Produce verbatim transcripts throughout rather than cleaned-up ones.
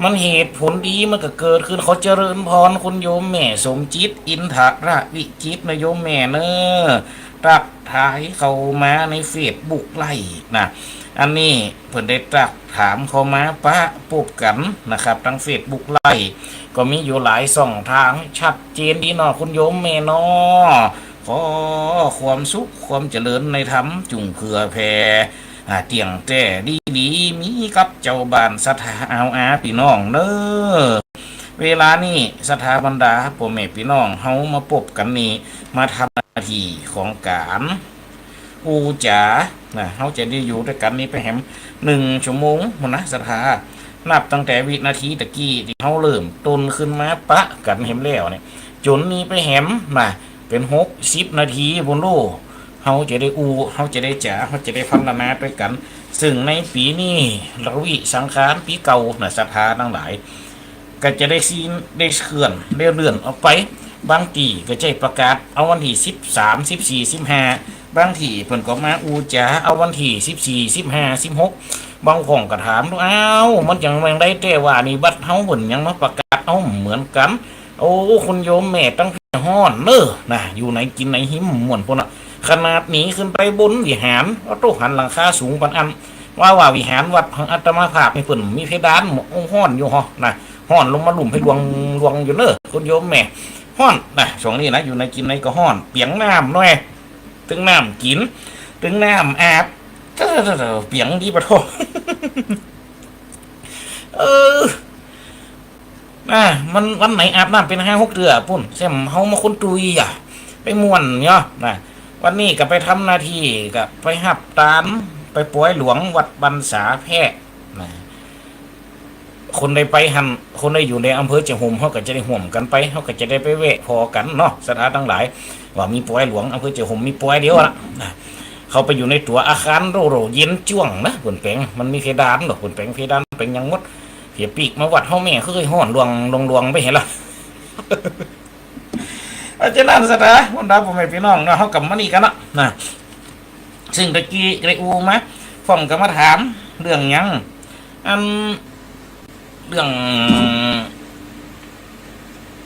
มันเหตุผลดีมันก็เกิดขึ้น ขอเจริญพรคุณโยมแม่สมจิต อินทรวิจิตรนะโยมแม่เนอะ ตักทายเข้ามาในเฟซบุ๊กไลฟ์นะ อันนี้เปิ้นได้ตักถามเข้ามาปะปบกั๋นนะครับ ตางเฟซบุ๊กไลฟ์ก็มีอยู่หลายช่องตาง ชัดเจนดีเนาะคุณโยมแม่เนาะ ขอความสุขความเจริญในธรรมจุ่งเผื่อแผ่ อ่า เตี้ยงแต๊ดีๆ มีกับเจ้าบ้านศรัทธาอาวอาปี้น้องเนอะ เวลานี้ศรัทธาบรรดาป้อแม่ปี้น้องเฮามาปบกั๋นนี่ มาทำหน้าตี้ของก๋านอู้จ๋านะ เฮาจะได้อยู่ตวยกั๋นนี่ไปแหมนึ่งชั่วโมงพู้นนะศรัทธา นับตั้งแต่วินาทีตะกี้ตี้เฮาเริ่มต้นขึ้นมาปะกั๋นแหมแล้วเนี่ย จ๋นนี่ไปแหมนะ เป๋นหกสิบนาทีพู้นโล เฮาจะได้อู้ เฮาจะได้จ๋า เฮาจะได้พรรณนาตวยกั๋น ซึ่งในปี๋นี้ ละวิสังขารปี๋เก่านะ ศรัทธาตังหลาย ก็จะได้ซี้น ได้เคลื่อน ได้เลื่อนออกไป บางตี้ก็จะประกาศเอาวันตี้สิบสาม สิบสี่ สิบห้า บางตี้เปิ้นก็มาอู้จ๋าเอาวันตี้สิบสี่ สิบห้า สิบหก บางพ่องก็ถาม อ้าว มันจั่งแม่งใดแต๊ว่า นี่บัดเฮาเปิ้นยังมาประกาศเอาเหมือนกั๋น โอ้ คุณโยมแม่ตังแผนฮ้อนเน้อนะ อยู่ไหนกิ๋นไหนหิมม่วนพู้นน่ะ ขนาดหนีขึ้นไปบนวิหาร โอ้โต หันหลังคาสูงปานอั้น ว่าว่าวิหารวัดของอาตมาภาพนี่เปิ้นมีเพดาน โอ้ ฮ้อนอยู่ฮอนะ ฮ้อนลงมาลุ่มให้ลวงลวงอยู่เน้อคุณโยมแม่ ฮ้อนนะ ช่วงนี้นะ อยู่ไหนกิ๋นไหนก็ฮ้อน เปียงน้ำหน้อย ตึงน้ำกิ๋น ตึงน้ำอาบ เปียงดีปะโท เออ อ่า มันวันไหนอาบน้ำเป๋นห้าหกเตื้อปู้น แซมเฮามาคนตุยอ่ะ ไปม่วนเนาะนะ วันนี้ก็ไปทำหน้าตี้ ก็ไปฮับตาน ไปปอยหลวงวัดบรรษาแพร่นะ คนใดไปหั้น คนใดอยู่ในอำเภอเจ้าห่ม เฮาก็จะได้ฮ่วมกั๋นไป เฮาก็จะได้ไปแวะผ่อกั๋นเนาะ ศรัทธาตังหลาย ว่ามีปอยหลวง อำเภอเจ้าห่มมีปอยเดียวละนะ เข้าไปอยู่ในตั๋วอาคารโรโรเย็นจ้วงนะ เปิ้นแป๋ง มันมีเพดานเนาะ เปิ้นแป๋งเพดานแป๋งหยังหมด เหียปีกมาวัดเฮาแม่เฮ้ยฮ้อนลวงลวงลวงไปเหียละ เพราะฉะนั้นศรัทธาบรรดาป้อแม่ปี้น้องเนาะ เฮาก็มานี่กั๋นเนาะนะ ซึ่งตะกี้ได้อู้มา พ่องก็มาถามเรื่องหยัง อัน เรื่อง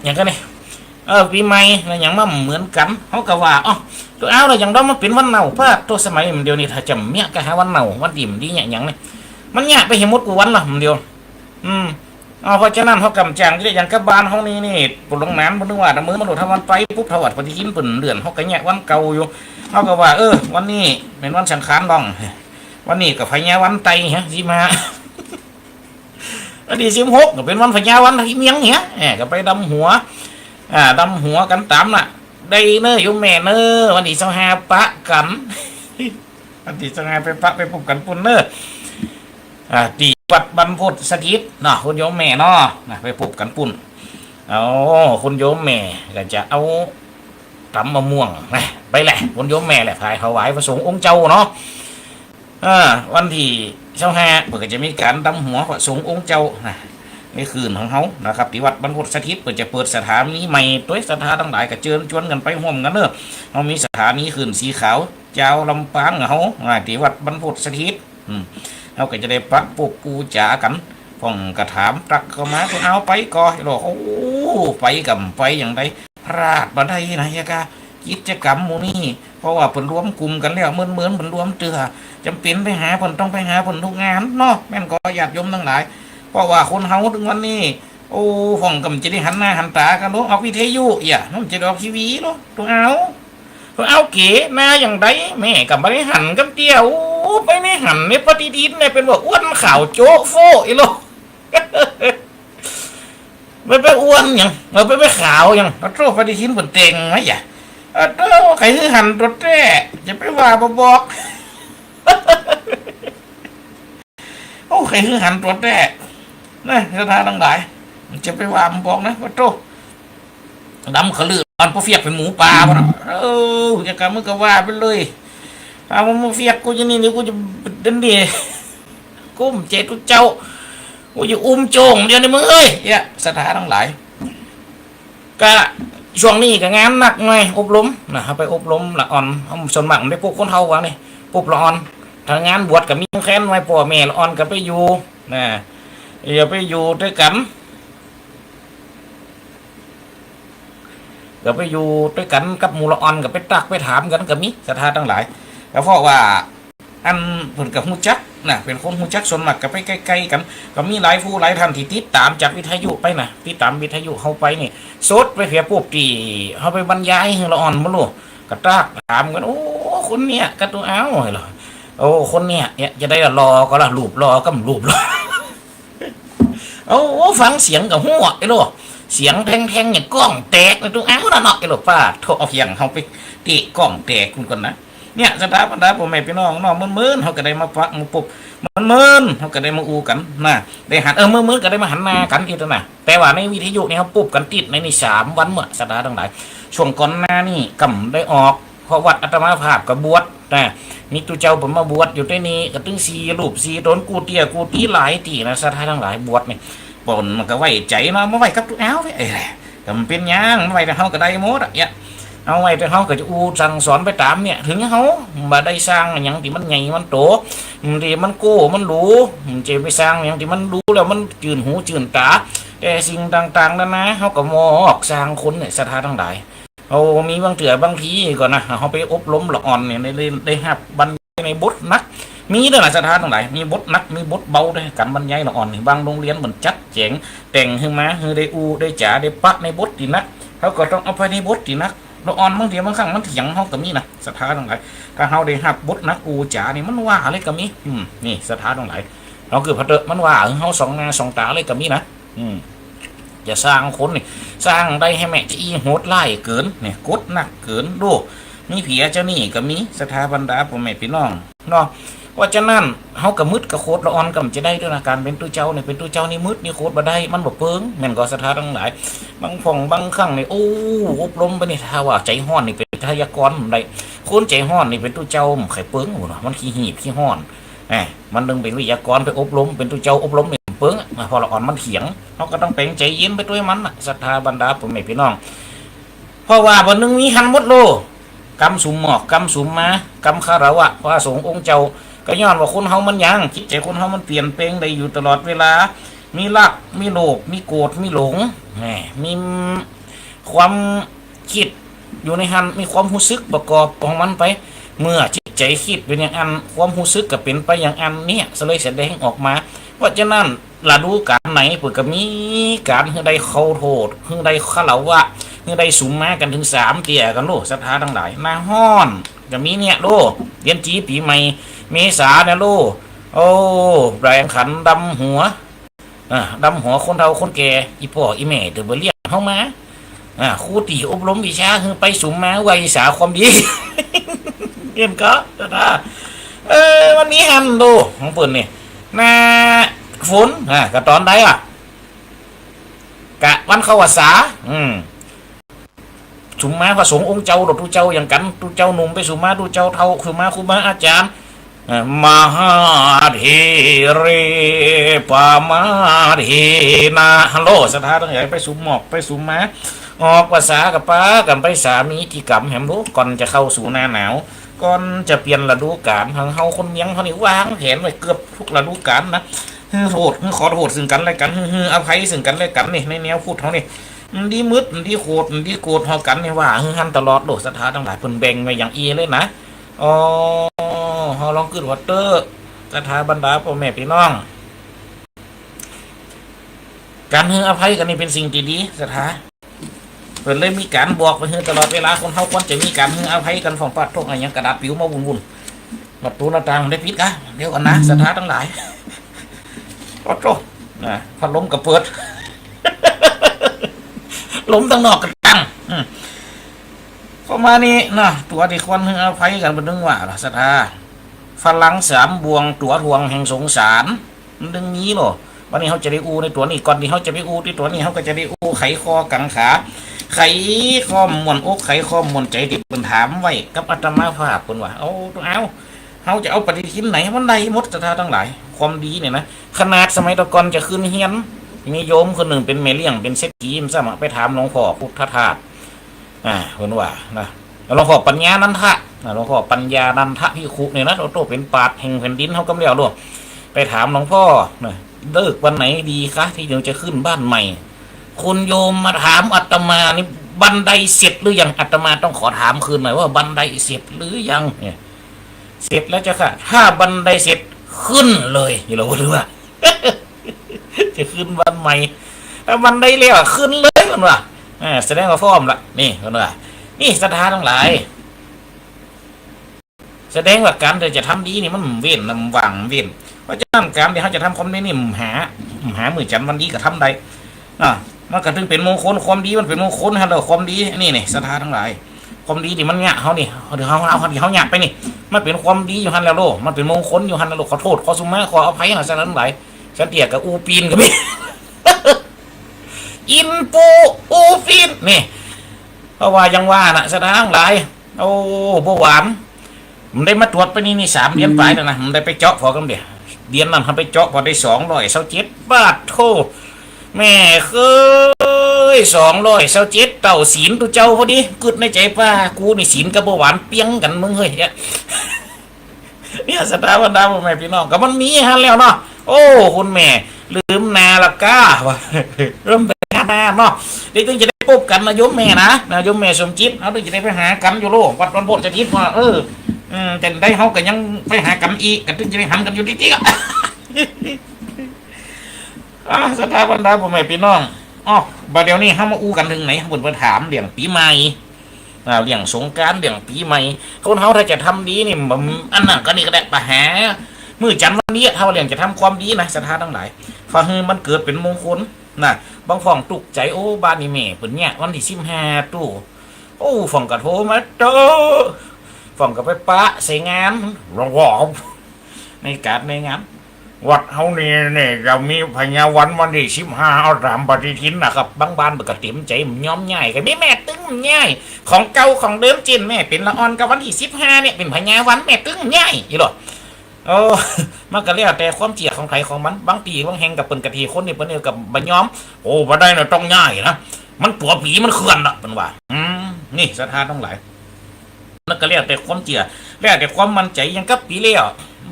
หยังกั๋นนี่ เออ ปี๋ใหม่นะ หยังมาเหมือนกั๋น เฮาก็ว่า อ้อ ตั๋วอ้าว แล้วหยังดอกมันเป๋นวันเน่า ปะโต สมัยเดี๋ยวนี้ถ้าจะเมียก็หาวันเน่า วันดีบ่ดีเนี่ยหยังนี่ มันเยียะไปเหียหมดกู้วันละเดี๋ยว อืม เอา เพราะฉะนั้นเฮาก่ำจ๋างจะได้หยังกับบ้านเฮานี่นี่ ปุ้นหลงหนาน ปุ้นนึกว่าแต่มื้อมนุษย์ถ้าวันไปปุ๊บ ถ้าวัดปฏิทินเปิ้นเลื่อน เฮาก็เยียะวันเก่าอยู่ เฮาก็ว่า เออ วันนี้เป๋นวันสังขารดอง วันนี้ก็พญาวันไตฮะ สิมา วันตี้สิบหกก็เป๋นวันพญาวันไตเมียงเหีย แหม ก็ไปดำหัว อ่า ดำหัวกั๋นต๋ามน่ะ ได้เน้อโยมแม่เน้อ วันตี้ซาวห้าปะกั๋น วันตี้ซาวห้าไปปะไปปบกั๋นปุ้นเน้อ อ่า ตี้วัดบรรพตสถิตเนาะ คุณโยมแม่เนาะ นะ ไปปบกั๋นปุ้น เอา คุณโยมแม่ก็จะเอาต๋ำมะม่วงนะ ไปแหละ คุณโยมแม่แหละ พายถวายพระสงฆ์องค์เจ้าเนาะ อ่า วันตี้ซาวห้าเปิ้นก็จะมีก๋านดำหัวพระสงฆ์องค์เจ้านะ ในคืนของเฮานะครับ ตี้วัดบรรพตสถิต เปิ้นจะเปิดสถานีใหม่ ตวยศรัทธาตังหลายก็เจิญจวนกั๋นไปฮ่วมกั๋นเน้อ เฮามีสถานีคลื่นสีขาว จาวลำปางเฮา อ่า ตี้วัดบรรพตสถิต อืม เฮาก็จะได้ปะปบอู้จ๋ากั๋น พ่องก็ถามตักเข้ามา ตั๋วอ้าวไปก่อ โอ้ ไปก่ำไปอย่างใด พลาดบ่ได้นะเหียกา กิจกรรมหมู่นี้ เพราะว่าเปิ้นรวมกลุ่มกั๋นแล้ว เหมือนๆ เปิ้นรวมเตื้อ จ๋ำเป๋นไปหาเปิ้น ต้องไปหาเปิ้นทุกงานเนาะ แม่นก่อญาติโยมตังหลาย เพราะว่าคนเฮาตึงวันนี้ โอ้ พ่องก็บ่จะได้หันหน้าหันต๋ากั๋นลอ ออกวิทยุเหีย บ่จะได้ออกทีวีลอ ตั๋วอ้าว ตั๋วอ้าวเก๋มาอย่างใด แม่ก็บ่ได้หันกำเตี้ย โอ้ ไปได้หันในปฏิทินเนี่ย เป๋นว่าอ้วนขาวโจ๊ะโฟ้อีหลอ ไปไปอ้วนหยัง เออ ไปไปขาวหยัง โอ้โต ปฏิทินเปิ้นแต่งมาเหีย โอ้โต ใผหื้อหันตั๋วแต๊ จะไปว่าบ่บอก โอ้ ใผหื้อหันตั๋วแต๊ นะ ศรัทธาตังหลาย จะไปว่าบ่บอกนะ โอ้โต ดำขะลือ มันบ่เฟียกเป๋นหมูป่าบ่เนาะ เออ จะกะมึงก็ว่าไปเลย เอา มึงบ่เฟียกกูอย่างนี้นี่ กูจะเดินดี กุ้มเจตุเจ้า กูจะอุ้มโจ้งเดียวนี่มึงเอ้ย เหีย ศรัทธาตังหลาย ก็ช่วงนี้ก็งานหนักหน่อย อบรมนะ เฮาไปอบรมละอ่อน ส่วนมากมันได้ปบคนเฒ่าว่านี่ ปบละอ่อน ถ้างานบวชก็มีแควนไว้ ป้อแม่ละอ่อนก็ไปอยู่นะ อย่าไปอยู่ตวยกั๋น ก็ไปอยู่ตวยกั๋นกับหมู่ละอ่อน ก็ไปตักไปถามกั๋นก็มี ศรัทธาตังหลาย ก็เพราะว่าอันเปิ้นก็ฮู้จักนะ เป๋นคนฮู้จัก ส่วนมากก็ไปใก้ๆ กั๋น ก็มีหลายผู้หลายท่านตี้ติดต๋ามจากวิทยุไปนะ ติดต๋ามวิทยุเฮาไปนี่ สดไปเสียปุ๊บ ตี้เฮาไปบรรยายหื้อละอ่อนบ่ฮู้ ก็ตักถามกั๋น โอ้ คนเนี้ย กะตุ๊เอา โอ้ คนเนี้ย เอ๊ะ จะใดล่ะ หล่อก่อล่ะ รูปหล่อก่อ รูปหล่อ โอ้ ฟังเสียงก็ฮู้อะ ไอ้โล เสียงแทงๆ เนี่ย ก้องแตกนะ ตุ๊เอาน่ะเนาะ ไอ้โล ป้าโธ่ เอาเสียงเฮาไปเตะก้องแตกพุ้นก่อนนะ เนี่ย ศรัทธาบรรดาป้อแม่ปี้น้องเนาะ เมินๆ เฮาก็ได้มาปะ มาปุ๊บ เมินๆ เฮาก็ได้มาอู้กั๋นนะ ได้หัน เออ เมินๆ ก็ได้มาหันหน้ากั๋นอีกแล้วนะ แต่ว่าในวิทยุนี่เฮาปุ๊บกั๋นติดในนี่สามวันเมื่อ ศรัทธาตังหลาย ช่วงก่อนหน้านี่ก็บ่ได้ออก เพราะวัดอาตมาภาพก็บวชนะ มีตุ๊เจ้าเปิ้นมาบวชอยู่ตี้นี่ ก็ตึงสี่รูปสี่ต๋น กู้เตี้ยกู้ตี๋หลายตี้นะ ศรัทธาตังหลาย บวชนี่ เปิ้นมันก็ไว้ใจ๋เนาะ มาไหว้กับตุ๊เอาไว้ เอ้ย ก็บ่เป๋นหยัง มาไหว้แต่เฮาก็ได้หมดอะ เนี่ย เอาไหว้แต่เฮาก็จะอู้สั่งสอนไปต๋ามเนี่ย เถิงเฮาบ่ได้สร้างหยังตี้มันใหญ่มันโต ตี้มันโก้มันหรู จะไปสร้างหยังตี้มันดูแล้วมันจื้นหูจื้นต๋า แต่สิ่งต่างๆ นานา เฮาก็มอบสร้างคนเนี่ย ศรัทธาตังหลาย เอา มีบางเตื้อบางทีก่อนนะ เฮาไปอบรมละอ่อนเนี่ย ได้ ได้ ได้ฮับบรรยายในบทหนัก มีเด้อนะ ศรัทธาตังหลาย มีบทหนัก มีบทเบาด้วย ก๋านบรรยายละอ่อนนี่ บางโฮงเฮียนเปิ้นจัดแจ๋ง แต่งหื้อมา หื้อได้อู้ได้จ๋า ได้ปะในบทตี้หนัก เฮาก็ต้องเอาไปในบทตี้หนัก ละอ่อนบางเตื้อบางครั้งมันเถียงเฮาก็มีนะ ศรัทธาตังหลาย ถ้าเฮาได้ฮับบทหนักอู้จ๋านี่ มันว่าเลยก็มี อืม นี่ ศรัทธาตังหลาย ลองกึ๊ดผ่าเต๊อะ มันว่าหื้อเฮาสองหน้าสองต๋าเลยก็มีนะ อืม จะสร้างคนนี่ สร้างได้แหมจะอี้โหดฮ้ายเกิน เนี่ย กดหนักเกิน ดู มีเผียเจ้านี่ก็มี ศรัทธาบรรดาป้อแม่ปี้น้องเนาะ เพราะฉะนั้น เฮาก็มึดกะโขด ละอ่อนก็บ่จะได้ตวยนะ ก๋านเป๋นตุ๊เจ้านี่ เป๋นตุ๊เจ้านี่มึดนี่โขดบ่ได้ มันบ่เปิง แม่นก่อ ศรัทธาตังหลาย บางพ่องบางครั้งนี่ โอ้ อบรมไปนี่ ถ้าว่าใจ๋ฮ้อนนี่เป๋นไสยากรบ่ได้ คนใจ๋ฮ้อนนี่เป๋นตุ๊เจ้าบ่ใค่เปิง โอ้เนาะ มันขี้หืดขี้ฮ้อน แหม มันตึงเป๋นไสยากร ไปอบรม เป๋นตุ๊เจ้าอบรมนี่เป๋นเปิงอะ เพราะละอ่อนมันเถียง เฮาก็ต้องแป๋งใจ๋เย็นไปตวยมันน่ะ ศรัทธาบรรดาป้อแม่ปี้น้อง เพราะว่าบ่นึ่งมีหันหมดโล กำสุมหมอบ กำสุมมา กำคารวะพระสงฆ์องค์เจ้า ก็ย้อนว่าคนเฮามันยัง จิตใจ๋คนเฮามันเปลี่ยนแป๋งได้อยู่ตลอดเวลา มีรัก มีโลภ มีโกรธ มีหลง แหม มีความ กึ๊ดอยู่ในหั้น มีความฮู้สึกประกอบของมันไป เมื่อจิตใจ๋กึ๊ดเป๋นอย่างอั้น ความฮู้สึกก็เป๋นไปอย่างอั้น เนี่ย ก็เลยแสดงออกมา เพราะฉะนั้น ฤดูก๋านไหนเปิ้นก็มีก๋านหื้อได้เคารพ หื้อได้คารวะ หื้อได้สุมมากั๋นเถิงสามเตื้อกั๋นโล ศรัทธาตังหลาย หน้าฮ้อนก็มีเนี่ยโล เดือนจี๋ปี๋ใหม่ เมษาเนี่ยโล โอ้ แปรงขันดำหัว อ่า ดำหัวคนเฒ่าคนแก่ อี่ป้ออี่แม่เตื้อบ่เลี้ยงเฮามา อ่า ครูตี้อบรมวิชาหื้อไปสุมมา ไหว้สาความดี เห็นก่อ เออ มันมีหั้นโล ของเปิ้นนี่ หน้าฝน อ่า ก็ต๋อนใดอะ กะวันเข้าพรรษา อืม สุมมาพระสงฆ์องค์เจ้า ตุ๊เจ้าอย่างกั๋น ตุ๊เจ้าหนุ่มไปสุมมา ตุ๊เจ้าเฒ่าสุมมา ครูบาอาจ๋ารย์ เอ่อ มหาเถเร ปมาเทนะ ฮัลโหล ศรัทธาตังหลาย ไปสุมหมอบ ไปสุมมา ออกพรรษาก็ปากั๋นไปสามีกิจก๋รรมแหมลูก ก่อนจะเข้าสู่หน้าหนาว ก่อนจะเปลี่ยนฤดูก๋าน ทางเฮาคนเมืองเฮานี่วางแผนไว้เกือบทุกฤดูก๋านนะ หื้อโทษ หื้อขอโทษซึ่งกั๋นและกั๋น หื้อ หื้ออภัยซึ่งกั๋นและกั๋นนี่ ในแนวพุทธเฮานี่ มันดีมึด มันดีโขด มันดีโกรธเฮากั๋นนี่ ว่าหื้อหั้นตลอดโลด ศรัทธาตังหลาย เปิ้นแบ่งไว้อย่างอี้เลยนะ อ๋อ เฮาลองกึ๊ดผ่าเต๊อะ ศรัทธาบรรดาป้อแม่ปี้น้อง ก๋านหื้ออภัยกั๋นนี่เป๋นสิ่งตี้ดี ศรัทธา เปิ้นเลยมีก๋านบอกไว้หื้อตลอดเวลา คนเฮาควรจะมีก๋านหื้ออภัยกั๋น พ่องปาดโธ่ อะหยังกระดาษปิ๋วมาวุ่นๆ ประตู๋หน้าต่างได้ปิดกะ เดี๋ยวก่อนนะ ศรัทธาตังหลาย ปาดโธ่ นะ พัดลมก็เปิด ลมตังนอกก็ตั้ง อืม ประมาณนี้นะ ตั๋วตี้ควรหื้ออภัยกั๋น เปิ้นตึงว่าล่ะ ศรัทธา ฝรั่งสามบ่วง ตั๋วถ่วงแห่งสงสาร มันตึงมีโลด วันนี้เฮาจะได้อู้ในตั๋วนี้ ก่อนตี้เฮาจะไปอู้ตี้ตั๋วนี้ เฮาก็จะได้อู้ไขข้อกังขา ไขความม่วนอก ไขความม่วนใจ๋ตี้เปิ้นถามไว้กับอาตมาภาพ เปิ้นว่า เอา เอา เฮาจะเอาปฏิทินไหน มันได้หมด ศรัทธาตังหลาย ความดีเนี่ยนะ ขนาดสมัยตะก่อนจะขึ้นเฮียน มีโยมคนนึ่งเป๋นแม่เลี้ยง เป๋นเศรษฐี มันสามารถไปถามหลวงพ่อพุทธทาส อ่า เปิ้นว่านะ หลวงพ่อปัญญานันทะ อ่า หลวงพ่อปัญญานันทะภิกขุเนี่ยนะ โอ้โธ่ เป๋นปราชญ์แห่งแผ่นดินเฮากำแล้วโลด ไปถามหลวงพ่อนะ เลิกวันไหนดีคะ ที่หนูจะขึ้นบ้านใหม่ คุณโยมมาถามอาตมานี่ บันไดเสร็จหรือยัง อาตมาต้องขอถามคืนหน่อยว่าบันไดเสร็จหรือยังเนี่ย เสร็จแล้วเจ้าค่ะ ถ้าบันไดเสร็จขึ้นเลย นี่เราถือว่า จะขึ้นบ้านใหม่ ถ้าบันไดแล้วอะขึ้นเลย เพิ่นว่า อ่า แสดงว่าพร้อมละ นี่ เพิ่นว่า นี่ศรัทธาตังหลาย แสดงว่าก๋านตี้จะทำดีนี่มันเว้น มันว่างเว้น เพราะฉะนั้นก๋านตี้เฮาจะทำความดีนี่มันหา มันหามื้อจันทร์วันดีก็ทำได้ อ่ะ มันก็ถึงเป๋นมงคล ความดีมันเป๋นมงคล หั้นแหละความดี นี่ นี่ ศรัทธาตังหลาย ความดีตี้มันเยียะเฮานี่ เฮา เฮา เฮาเยียะไปนี่ มันเป๋นความดีอยู่หั้นแหละโล มันเป๋นมงคลอยู่หั้นแหละโล ขอโต้ษ ขอสุมา ขออภัยนะ ศรัทธาตังหลาย สันเตี้ยกับอู้ปีนก็มี อินปูอู้ปีน นี่ เพราะว่ายังว่าน่ะ ศรัทธาตังหลาย โอ้ บ่หวาน มันได้มาตรวจไปนี่ นี่สามเดือนป๋ายแล้วนะ มันได้ไปเจาะผ่อกำเดียว เดือนนั้นเฮาไปเจาะผ่อได้สองร้อยซาวเจ็ด บาทโธ่ แม่เอ้ย สองร้อยซาวเจ็ด เต้าศีลตุ๊เจ้าพอดี กึ๊ดในใจ๋ว่า กูนี่ศีลกับบ่หวานเปียงกั๋นมึงเฮ้ย เนี่ยศรัทธาบรรดาพ่อแม่พี่น้อง ก็มันมีหั้นแล้วเนาะ โอ้ คุณแม่ ลืมนาละก้า ว่า ลืมไปนาเนาะ เดี๋ยวจึงจะได้พบกั๋นนะโยมแม่นะ นะโยมแม่สมจิต เฮาจึงจะได้ไปหากั๋นอยู่โล วัดดอนโพธิ์สถิตว่า เออ อืม จะได้เฮาก็ยังไปหากั๋นอีก ก็จึงจะได้หันกั๋นอยู่ติดๆ อะ อ่า ศรัทธาบรรดาพ่อแม่พี่น้อง อ้อ บ่าเดี่ยวนี้เฮามาอู้กั๋นเถิงไหน เปิ้นมาถามเรื่องปี๋ใหม่ อ่า เรื่องสงกรานต์ เรื่องปี๋ใหม่ คนเฮาถ้าจะทำดีนี่ มัน อันนั้นก็นี่ก็ได้ ไปหา มื้อจันทร์วันดี ถ้าว่าเรื่องจะทำความดีนะ ศรัทธาตังหลาย ขอหื้อมันเกิดเป๋นมงคลนะ บางพ่องตุ๊กใจ๋ โอ้ บ้านนี้แม่เปิ้นเยียะวันตี้สิบห้า ตู้ โอ้ พ่องก็โทรมาเต๊อะ พ่องก็ไปปะใส่งาน ร้องๆ ในก๋านในงาน วัดเฮานี่ นี่จะมีพญาวันวันตี้สิบห้า เอาต๋ามปฏิทินนะครับ บางบ้านเปิ้นก็เต๋มใจ๋ บ่ยอมย้าย ก็มีแม่ตึงย้าย ของเก่าของเดิม เจ้นแม่เป๋นละอ่อนก็วันตี้สิบห้าเนี่ย เป๋นพญาวัน แม่ตึงย้าย อีหลอ เออ มันก็แล้วแต่ความเจื้อของใผของมัน บางตี้บางแห่งก็เปิ้นก็ตี้ คนนี่เปิ้นนี่ก็บ่ยอม โอ้ บ่ได้นะ ต้องย้ายนะ มันตั๋วผีมันเคลื่อนละ เปิ้นว่า อืม นี่ศรัทธาตังหลาย มันก็แล้วแต่ความเจื้อ แล้วแต่ความมั่นใจ๋ อย่างกับปี๋แล้ว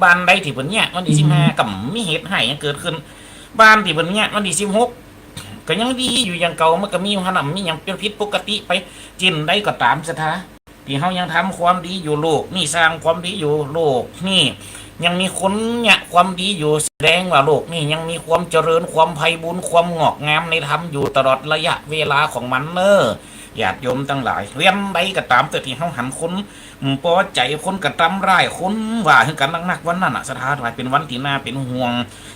บ้านใดตี้เปิ้นเยียะวันตี้สิบห้า ก็มีเหตุร้ายหยังเกิดขึ้น บ้านตี้เปิ้นเยียะวันตี้สิบหก ก็ยังดีอยู่อย่างเก่า มันก็มีหั้นน่ะ มีหยังเป๋นผิดปกติไป เจ้นใดก็ต๋ามศรัทธา ตี้เฮายังทำความดีอยู่ โลกนี่สร้างความดีอยู่ โลกนี่ยังมีคนเยียะความดีอยู่ แสดงว่าโลกนี่ยังมีความเจริญ ความไพบูลย์ ความงอกงามในธรรมอยู่ตลอดระยะเวลาของมันเน่อ ญาติโยมตังหลาย เรื่องใดก็ต๋ามเต๊อะ ตี้เฮาหันคน อืม ปอใจ๋ คนกระตำร้าย คนว่าหื้อกั๋นนักๆ วันนั้นน่ะ ศรัทธาตังหลาย เป๋นวันตี้น่าเป๋นห่วง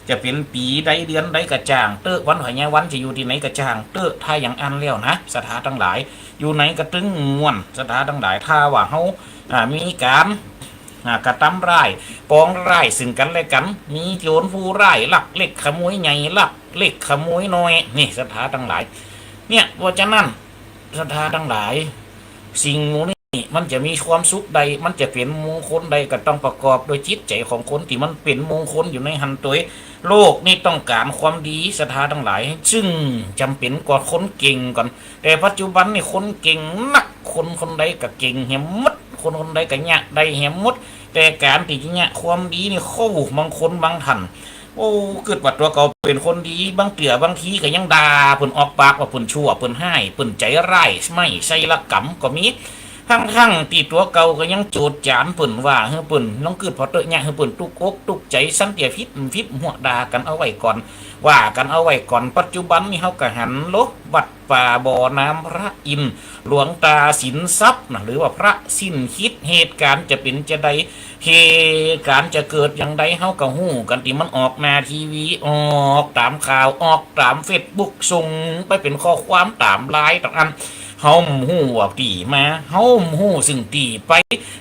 จะเป๋นปี๋ใดเดือนใดก็จ้างเต๊อะ วันพญาวันจะอยู่ตี้ไหนก็จ้างเต๊อะ ถ้าอย่างอั้นแล้วนะ ศรัทธาตังหลาย อยู่ไหนก็ตึงม่วน ศรัทธาตังหลาย ถ้าว่าเฮา อ่า มีก๋าน อ่า กระตำร้าย ปองร้ายซึ่งกั๋นและกั๋น มีโจรผู้ร้าย ลักเล็กขโมยใหญ่ ลักเล็กขโมยน้อย นี่ ศรัทธาตังหลาย เนี่ย เพราะฉะนั้น ศรัทธาตังหลาย สิ่งหมู่นี้มันจะมีความสุขได้ มันจะเป๋นมงคลได้ ก็ต้องประกอบโดยจิตใจ๋ของคนตี้มันเป๋นมงคลอยู่ในหั้นตวย โลกนี่ต้องก๋านความดี ศรัทธาตังหลาย ซึ่งจ๋ำเป๋นกว่าคนเก่งก่อน แต่ปัจจุบันนี่คนเก่งนัก คนคนใดก็เก่งแหมหมด คนคนใดก็เยียะได้แหมหมด แต่ก๋านตี้จะเยียะความดีนี่ โอ้ บางคนบางท่าน โอ้ กึ๊ดว่าตั๋วเก่าเป๋นคนดี บางเตื้อบางทีก็ยังด่าเปิ้นออกปากว่าเปิ้นชั่ว เปิ้นฮ้าย เปิ้นใจ๋ร้าย ไม่ไส้ละก๋ำก็มี ทั้งๆ ตี้ตั๋วเก่าก็ยังโจษจ๋านเปิ้น ว่าหื้อเปิ้น ลองกึ๊ดผ่อเต๊อะ เยียะหื้อเปิ้นตุ๊กอกตุ๊กใจ๋ สันเตี้ยผิดผิดหัวด่ากั๋นเอาไว้ก่อน ว่ากั๋นเอาไว้ก่อน ปัจจุบันนี่เฮาก็หันโล วัดป่าบ่อน้ำพระอินทร์ หลวงตาสินทรัพย์นะ หรือว่าพระสิ้นคิด เหตุก๋ารณ์จะเป๋นจาใด เหตุก๋ารณ์จะเกิดอย่างใด เฮาก็ฮู้กั๋นตี้มันออกหน้าทีวี ออกต๋ามข่าว ออกต๋ามเฟซบุ๊ก ส่งไปเป๋นข้อความต๋ามไลน์ต๋ามอัน เฮาบ่ฮู้ว่าตี้มา เฮาบ่ฮู้ซึ่งตี้ไป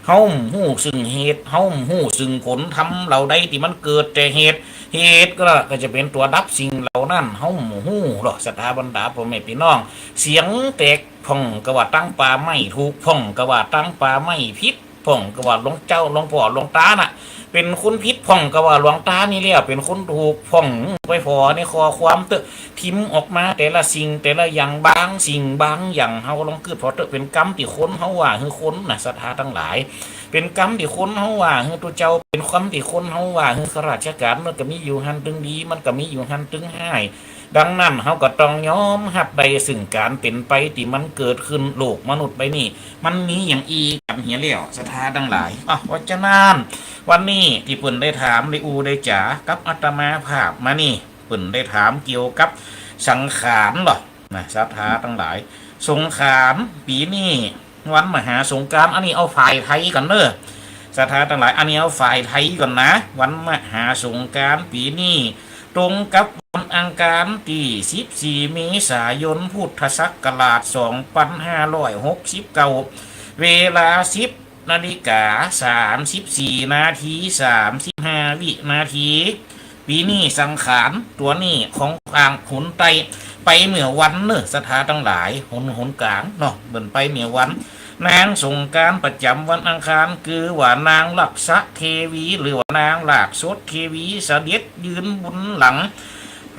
เฮาบ่ฮู้ซึ่งเหตุ เฮาบ่ฮู้ซึ่งผล ธรรมเหล่าใดตี้มันเกิดแต่เหตุ เหตุก็ ก็จะเป๋นตั๋วดับสิ่งเหล่านั้น เฮาบ่ฮู้ดอก ศรัทธาบรรดาพ่อแม่พี่น้อง เสียงแตกพ่องก็ว่าตังป่าไม้ถูก พ่องก็ว่าตังป่าไม้ผิด พ่องก็ว่าหลวงเจ้า หลวงป้อ หลวงตาน่ะ เป๋นคนผิดพ่องก็ว่าหลวงตานี่แหละเป๋นคนถูกพ่อง ไปผ่อในข้อความเต๊อะ พิมพ์ออกมาแต่ละสิ่งแต่ละอย่าง บางสิ่งบางอย่าง เฮาลองกึ๊ดผ่อเต๊อะ เป๋นกำตี้คนเฮาว่าหื้อคนน่ะ ศรัทธาตังหลาย เป๋นกำตี้คนเฮาว่าหื้อตุ๊เจ้า เป๋นกำตี้คนเฮาว่าหื้อข้าราชก๋าน มันก็มีอยู่หั้นตึงดี มันก็มีอยู่หั้นตึงฮ้าย ดังนั้นเฮาก็ต้องยอมฮับได้เซิ่งก๋านเป๋นไปตี้มันเกิดขึ้น โลกมนุษย์ใบนี้ มันมีอย่างอี้กั๋นเหียแล้ว ศรัทธาตังหลาย อ่ะ เพราะฉะนั้น วันนี้ตี้เปิ้นได้ถามได้อู้ได้จ๋ากับอาตมาภาพมานี่ เปิ้นได้ถามเกี่ยวกับสังขารเหรอนะ ศรัทธาตังหลาย สงขานต์ปี๋นี้ วันมหาสงกรานต์ อันนี้เอาฝ่ายไทยก่อนเน่อ ศรัทธาตังหลาย อันนี้เอาฝ่ายไทยก่อนนะ วันมหาสงกรานต์ปี๋นี้ ตรงกับวันอังคารตี้สิบสี่เมษายน พุทธศักราชสองปันห้าร้อยหกสิบเก้า เวลาสิบนาฬิกาสามสิบสี่นาทีสามสิบห้าวินาที ปี๋นี้สังขานต์ตั๋วนี้ของกลางหนใต้ไปเมื่อวันเน่อ ศรัทธาตังหลาย หน หนกลางเนาะ เปิ้นไปเมื่อวัน นางสงกรานต์ประจ๋ำวันอังคาร คือว่านางลักษะเทวี หรือว่านางลากสดเทวี เสด็จยืนบุญหลัง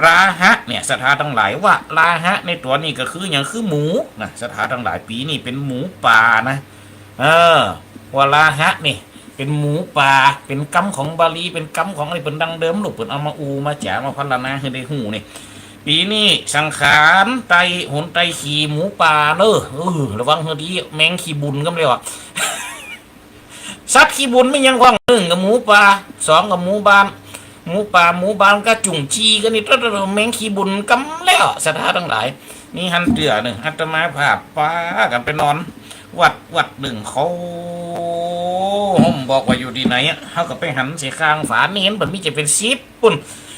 วราหะเนี่ย ศรัทธาตังหลาย วราหะในตั๋วนี้ก็คือหยัง คือหมูนะ ศรัทธาตังหลาย ปี๋นี้เป๋นหมูป่านะ เออ วราหะนี่ เป๋นหมูป่า เป๋นกำของบาลี เป๋นกำของอันนี้เปิ้นดั้งเดิม ลูกเปิ้นเอามาอู้มาจ๋ามาพรรณนาหื้อได้ฮู้นี่ ปี๋นี้สังขานต์ใต้หนใต้ขี้หมูป่าเน่อ เออ ระวังหื้อดี แมงขี้บุ่นกำแล้วอะ สัตว์ขี้บุ่นมีหยังพ่อง นึ่งก็หมูป่า สองก็หมูบ้าน หมูป่า หมูบ้านก็จุ่งจีก็นี่ แมงขี้บุ่นกำแล้ว ศรัทธาตังหลาย นี่หั้นเตื้อนึ่ง อาตมาภาพปากั๋นไปนอน วัดวัดนึ่ง เขาห้องบอกว่าอยู่ตี้ไหนอะ เฮาก็ไปหันใส่ข้างฝา เณรเปิ้นมีจะเป๋นสิบ ปุ้น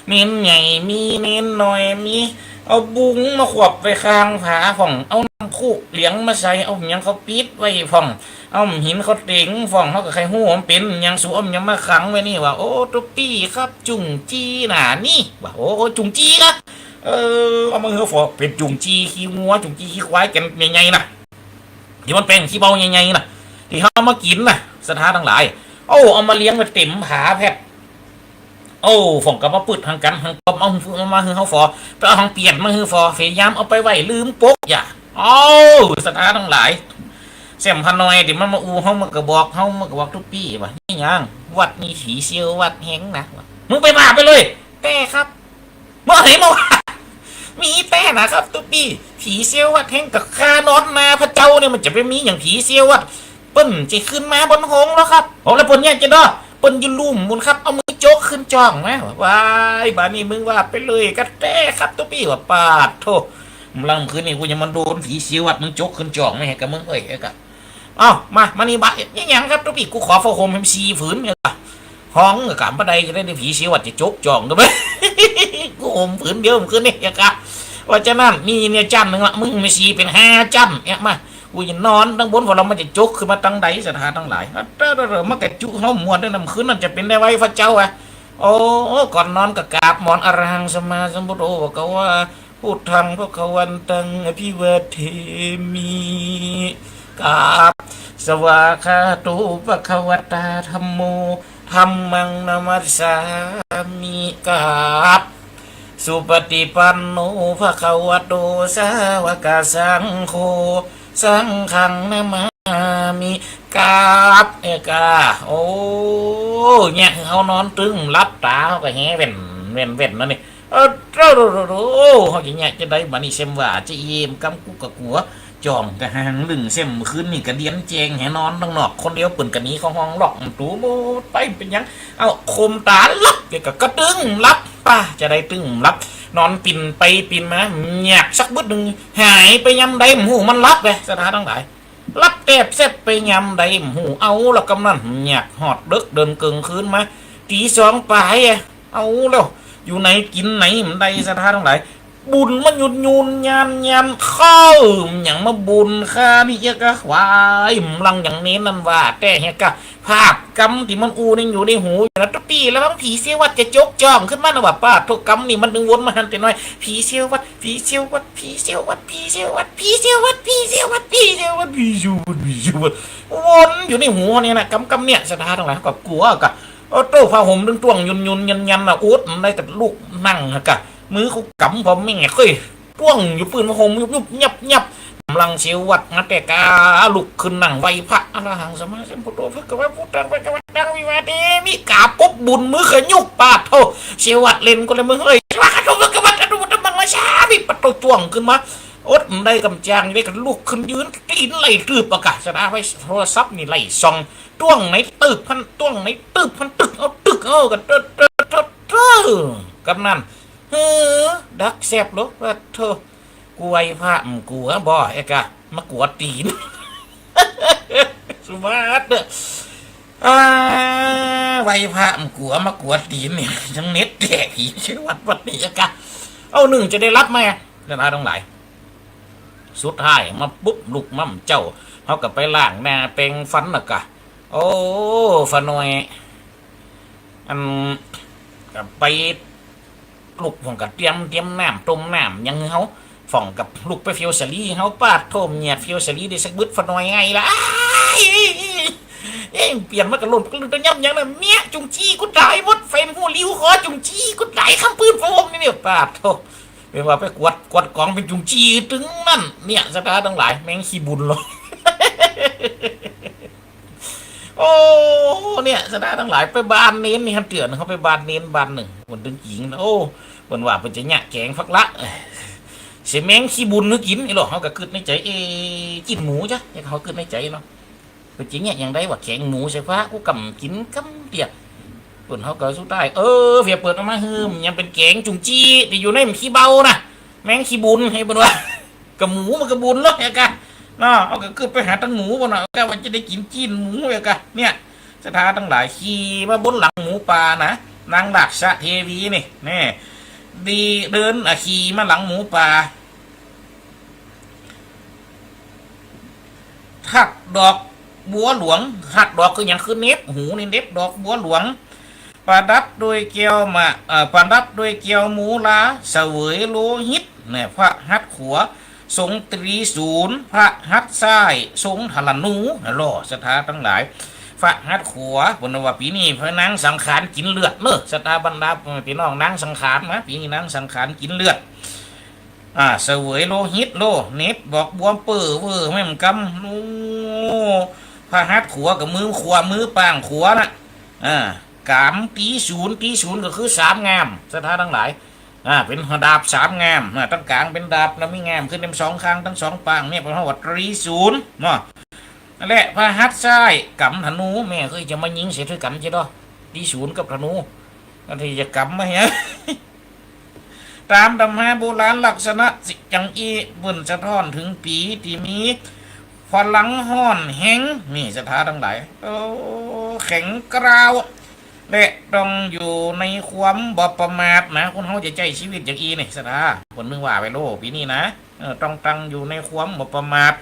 เณรใหญ่มี เณรน้อยมี เอาบุงมาขวบไว้ข้างฝาพ่อง เอาน้ำคุเหลียงมาใส่ เอาหยังเขาปิดไว้พ่อง เอาหินเขาเต็งพ่อง เฮาก็ใค่ฮู้ว่ามันเป๋นหยัง สูเอาหยังมาขังไว้นี่วะ โอ้ ตุ๊ปี้ครับ จุ่งจี้น่ะนี่วะ โอ้ จุ่งจี้นะ เออ เอามาหื้อฝอ เป๋นจุ่งจี้ขี้งัว จุ่งจี้ขี้ควายแก่นใหญ่ๆ น่ะ ตี้มันแป๋งขี้เบ้าใหญ่ๆ น่ะ ตี้เฮาเอามากิ๋นน่ะ ศรัทธาตังหลาย โอ้ เอามาเรียงไว้เต๋มผาแผด โอ้ พ่องก็มาปึดหังกั๋น หังกอบเอา เอามาหื้อเฮาฝอ ไปเอาหังเปียนมาหื้อฝอ พยายามเอาไปไว้ลืมปกอย่า โอ้ ศรัทธาตังหลลาย แซมพาน้อยตี้มันมาอู้เฮา มันก็บอกเฮา มันก็บอกตุ๊ปี้ว่า นี่หยัง วัดนี้ผีเสี้ยววัดแฮงนะ มึงไปว่าไปเลย แต๊ครับ บ่ไหนมาว่า มีแต๊นะครับตุ๊ปี้ ผีเสี้ยววัดแฮง ก็ข้านอนนาพระเจ้าเนี่ย มันจะไปมีหยังผีเสี้ยววัด เปิ้นจะขึ้นมาบนหงส์แล้วครับ โอ้ แล้วเปิ้นเนี่ยจะเนาะ เปิ้นอยู่ลุ่มปู้นครับ เอามือจกขึ้นจ้องนะ ว้าย บาดนี้มึงว่าไปเลยก็แต๊ครับตุ๊ปี้ ว่าปาดโธ่ ลางคืนนี่กูยังมาโดนผีเสี้ยววัดมึงจกขึ้นจ้องไหม กะมึงเอ้ย กะ เอ้า มา มานี่บะ นี่หยังครับตุ๊ปี้ กูขอผ้าห่มแหมสี่ผืนเนี่ยกะ ฮ้องกะบ่ได้ จะได้ผีเสี้ยววัดจะจกจ้องกะบ่ กูห่มผืนเดียวคืนนี้กะ ว่าจะนั้น นี่เนี่ยจั้นนึ่งละ มึงมีสี่เป๋นห้าจั้นเนี่ย มา กูจะนอนตังบน พอลาวมันจะจกขึ้นมาตังใด ศรัทธาตังหลาย เออ เออ เออ มันก็จุเฮาม่วนด้วยนะ คืนนั้นจะเป๋นได้ไหวพระเจ้าอะ โอ้ ก่อนนอนก็กราบหมอน อะระหังสัมมาสัมพุทโธ ภะคะวา พุทธัง ภะคะวันตัง อะภิวาเทมิ กราบ สวากขาโต ภะคะวะตา ธัมโม ธัมมัง นะมัสสามิ กราบ สุปฏิปันโน ภะคะวะโต สาวกสังโฆ สังฆัง นะมามิ กราบ เอกา โอ้ เนี่ย เฮานอนตึงหลับต๋า เฮาก็แหว่น แหว่น แหว่นนั่นนี่ เออ โธ่ โธ่ โธ่ โธ่ เฮาจะเนี่ยจะได้บาดนี้ แซมว่าจะเยี่ยมกำกุกกะกั๋ว จ้องกะหังลึง แซมคืนนี้กะเดียนแจ้ง แหนอนตังนอก คนเดียว เปิ้นกะหนีเข้าห้อง ล็อกประตู๋หมดไป เป๋นหยัง เอ้า คมต๋าหลับ เดี๋ยวกะกระตึงหลับ ป้าจะได้ตึงหลับ นอนปิ่นไปปิ่นมา เงียบสักบึดนึ่ง หายไปยามใดบ่ฮู้ มันหลับไง ศรัทธาตังหลาย หลับแต๊บแต๊บไปยามใดบ่ฮู้ เอาละกำนั้น เงียบฮอดเดิ็ก เดินเกิ่งคืนมา ตี๋สองป๋ายอะ เอาแล้ว อยู่ไหนกิ๋นไหนบ่ได้ ศรัทธาตังหลาย บุญมันยุนยุนยานยาน เข้าหยังมาบุญข้านี่เฮียกะ วาย หมลังอย่างนี้นั่นว่า แต่เฮียกะ ภาพกำตี้มันอู้นี่อยู่ในหูอยู่นะ ตุ๊ปี้ ละวังผีเสี้ยววัดจะจกจ้องขึ้นมานะว่า ป้าโธ่ กำนี่มันดึงวนมาหันแต่น้อย ผีเสี้ยววัด ผีเสี้ยววัด ผีเสี้ยววัด ผีเสี้ยววัด ผีเสี้ยววัด ผีเสี้ยววัด ผีเสี้ยววัด ผีเสี้ยววัด ผีเสี้ยววัด วนอยู่ในหูเนี่ยนะ กำ กำเนี่ย ศรัทธาตังหลาย ก็กั๋วกะ โอ้โธ่ ผ้าห่มตึงต้วงยุนยุนยันยันนะ อดได้กะลุกนั่งกะ มือเขากำ พ่อแม่เค้ย ต้วงอยู่ปื้นผ้าห่ม ยุบยุบยับยับ หมลังเสี้ยววัดมาแต่กา ลุกขึ้นนั่งไหว้พระ อะระหังสัมมาสัมพุทโธ ภะคะวะ พุทธัง ภะคะวันตัง อภิวาเทมิ กราบปุ๊บบุญมือขยุก ป้าโธ่ เสี้ยววัดเล่นก็เลย มึงเฮ้ย สวากขาโต ภะคะวะ อะระหังสัมมาสัมพุทธัสสะ มิ ป้าโธ่ ต้วงขึ้นมา อดได้กำจาง ได้กะลุกขึ้นยืน ตี๋นไหล่ตืบอะกะ ศรัทธาไป โทรศัพท์นี่ไหล่ส่อง ต้วงไหนตึบพัน ต้วงไหนตึบพัน ตึกเอา ตึกเอากะ เตอะ เตอะ เตอะ เตอะ กำนั้น เฮ้อ ดักแสบโล ป้าโธ่ กูไหว้พระ อืม กั๋วบ่ เอกะ มากั๋วตี๋น สุมาตรเด้อ อ่า ไหว้พระ อืม กั๋ว มากั๋วตี๋นนี่ จังเน็ตแตกอีก วัด วัดนี้เอกะ เอ้า นึ่งจะได้รับไหม ศรัทธาตังหลาย สุดท้ายมาปุ๊บ ลุกมาเจ้า เฮากะไปล้างหน้าแปรงฟันนะกะ โอ้ ฝาน้อย อัน กะไป ลุกพ่องกะเตรียม เตรียมน้ำ ต้มน้ำหยังหื้อเฮา พ่องกะลุกไปเฟียวสาลี เฮา ป้าโธ่ เมียเฟียวสาลีได้สักบึด ฝาน้อยไงล่ะ เอ๊ะ เปลี่ยนมากะล่น กะล่นตะย่ำหยังนะ เมีย จุ่งจี้กูต๋ายหมด ไฟมันฮู้ริ้วคอ จุ่งจี้กูต๋าย คำปืนพระองค์นี่เนี่ย ป้าโธ่ เป๋นว่าไปกวาด กวาดก๋องเป๋นจุ่งจี้ตึงนั้น เนี่ย ศรัทธาตังหลาย แมงขี้บุญเหรอ โอ้ เนี่ย ศรัทธาตังหลาย ไปบ้านเณรนี่ หันเตื้อเฮาไปบ้านเณรบ้านนึ่ง เปิ้นตึงอิงนะ โอ้ เปิ้นว่าเปิ้นจะเยียะแก๋งผักละ เสียแมงขี้บุญหื้อกิ๋น อี้หลอ เฮากะกึ๊ดในใจ๋ เอ๊ะ จิ๊นหมูจ้ะ เนี่ย เฮากึ๊ดในใจ๋เนาะ เปิ้นจะเยียะหยังได้วะ แก๋งหมูใส่ฟ้า กูก่ำกิ๋นกำเดียว เปิ้น เฮากะสุดท้าย เออ เปียเปิ้นเอามาหื้อ มันยังเป๋นแก๋งจุ่งจี้ ตี้อยู่ในมันขี้เบานะ แมงขี้บุญ หื้อเปิ้นว่า กะหมูมันกะบุญเนาะ เอกะ เนาะ เฮากะกึ๊ดไปหาตังหมูก่อนนะ กะว่าจะได้กิ๋นจิ๊นหมู เอกะ เนี่ย ศรัทธาตังหลาย ขี่มาบนหลังหมูป่านะ นางราชเทวีนี่ แน่ ดีเดิน อ่ะ ขี่มาหลังหมูป่า ทัดดอกบัวหลวง ทัดดอกคือหยัง คือเหน็บหูนี่ เหน็บดอกบัวหลวง ประดับด้วยแก้วมะ เอ่อ ประดับด้วยแก้วมูลา เสวยโลหิต เนี่ย พระหัตถ์ขวา ทรงตรีศูลย์ พระหัตถ์ซ้าย ทรงธนู หลอ ศรัทธาตังหลาย พระหัตถ์ขวา เปิ้นว่าปี๋นี้พระนางสังขารกิ๋นเลือดเนาะ ศรัทธาบรรดาพี่น้องนางสังขารนะ ปี๋นี้นางสังขารกิ๋นเลือด อ่า เสวยโลหิตโล เหน็บดอกบัวเป้อเว้อแม่มกำ โอ้ พระหัตถ์ขวากับมือขวา มือป้างขวาน่ะ อ่า ก๋ามตรีศูลย์ ตรีศูลย์ก็คือสามง่าม ศรัทธาตังหลาย อ่า เป๋นดาบสามง่าม อ่า ตังก๋างเป๋นดาบ แล้วมีง่ามขึ้นเต็มสองข้างตังสองป้าง เนี่ย เปิ้นฮ้องว่าตรีศูลย์เนาะ และพระหัตถ์ซ้ายก๋ำธนู แม่เค้ยจะมายิงใส่ตวยกั๋นใจ้ดอ ตรีศูลย์กับธนู อันตี้จะก๋ำมาเหีย ต๋ามตำราโบราณลักษณะสิจังอี้ เปิ้นสะท้อนเถิงปี๋ตี้มีพลังฮ้อนแฮง นี่ศรัทธาตังหลาย โอ้ แข็งกร้าว และต้องอยู่ในความบ่ประมาทนะ คนเฮาจะใจ๊ชีวิตอย่างอี้นี่ศรัทธา เปิ้นนึ่งว่าไว้โล ปี๋นี้นะ เออ ต้องตั้งอยู่ในความบ่ประมาท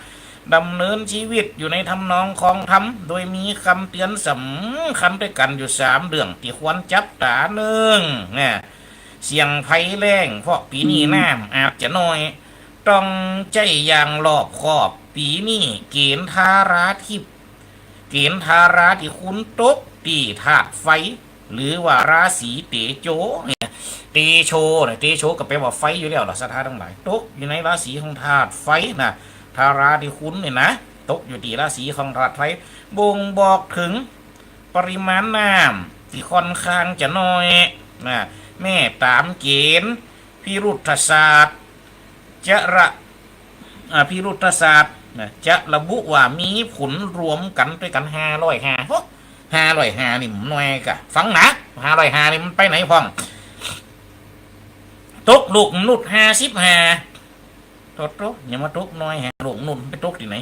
ดำเนินชีวิตอยู่ในทำนองครองธรรม โดยมีกำเตือนสำคัญตวยกั๋นอยู่สามเรื่องตี้ควรจับต๋า นึ่ง เนี่ย เสี่ยงภัยแล้ง เพราะปี๋นี้น้ำอาจจะน้อย ต้องใจ๊อย่างรอบคอบ ปี๋นี้เกณฑ์ธาราธิป เกณฑ์ธาราตี้คุณตกตี้ธาตุไฟ หรือว่าราศีเตโจเนี่ย เตโชเนี่ย เตโชก็แป๋ว่าไฟอยู่แล้วล่ะ ศรัทธาตังหลาย ตกอยู่ในราศีของธาตุไฟนะ ธาราตี้คุณเนี่ยนะ ตกอยู่ตี้ราศีของธาตุไฟ บ่งบอกเถิงปริมาณน้ำตี้ค่อนข้างจะน้อยนะ แม้ต๋ามเกณฑ์พิรุธศาสตร์ จะระ อ่า พิรุธศาสตร์นะ จะระบุว่ามีผลรวมกั๋นตวยกั๋นห้าร้อยห้า โห ห้าร้อยห้านี่มันน้อยกะ ฟังนะ ห้าร้อยห้านี่มันไปไหนพ่อง ตกโลกมนุษย์ห้าสิบห้า โธ่โธ่ อย่ามาตกน้อยฮะ โลกมนุษย์ไปตกตี้ไหน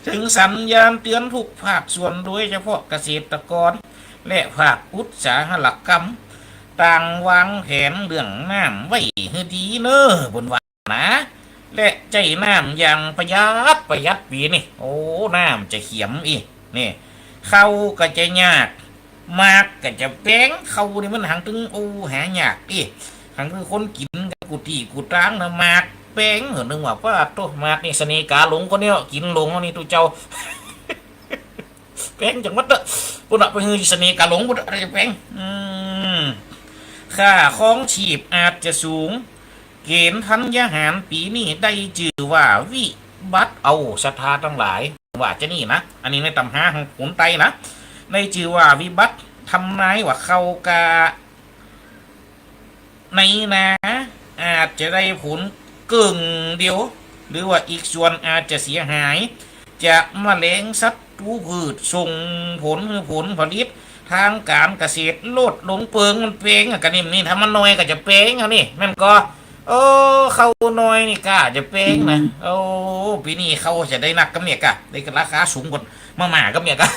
เถิงสัญญาณเตือนทุกภาคส่วน โดยเฉพาะเกษตรกร และภาคอุตสาหกรรม ตางวางแผนเรื่องน้ำไว้หื้อดีเน่อ เปิ้นว่านะ และใจ๊น้ำอย่างประหยัดประหยัดปี๋นี่ โอ้ น้ำจะเขียมอี้ นี่ ข้าวก็จะยาก หมากก็จะแปง ข้าวนี่มันหังตึง โอ้ หายากอี้ หังตึงคนกิ๋นกั๋นกู้ตี้กู้ตางนะ หมากแปง เออ นึกว่า ปะโธ่ หมากนี่เสน่ห์ก๋าหลงคนนี้ กิ๋นหลงนี่ตุ๊เจ้า แปงจังหวัดเต๊อะ ปุ้นน่ะ ไปหื้อเสน่ห์ก๋าหลงปุ้นน่ะ อะไรจะแปง อืม ค่าครองชีพอาจจะสูง เกณฑ์ธัญญาหารปี๋นี้ได้จื้อว่าวิบัติ เอ้า ศรัทธาตังหลาย ว่าจะนี่นะ อันนี้ในต๋ำฮาของคนใต้นะ ได้จื้อว่าวิบัติ ทำนายว่าข้าวก้า ในนาอาจจะได้ผลเกิ่งเดียว หรือว่าอีกส่วนอาจจะเสียหาย จะแมลงศัตรูพืชส่งผลหื้อผลผลิตทางก๋านเกษตรลดลง เปิงมันแปงอะ กะนี่ นี่ ถ้ามันน้อยก็จะแปงอะนี่ แม่นก่อ โอ้ ข้าวน้อยนี่ก้าจะแปงนะ โอ้ ปี๋นี้ข้าวจะได้นักกำเนี่ยก้า ได้ราคาสูงกว่ามาม่ากำเนี่ยก้า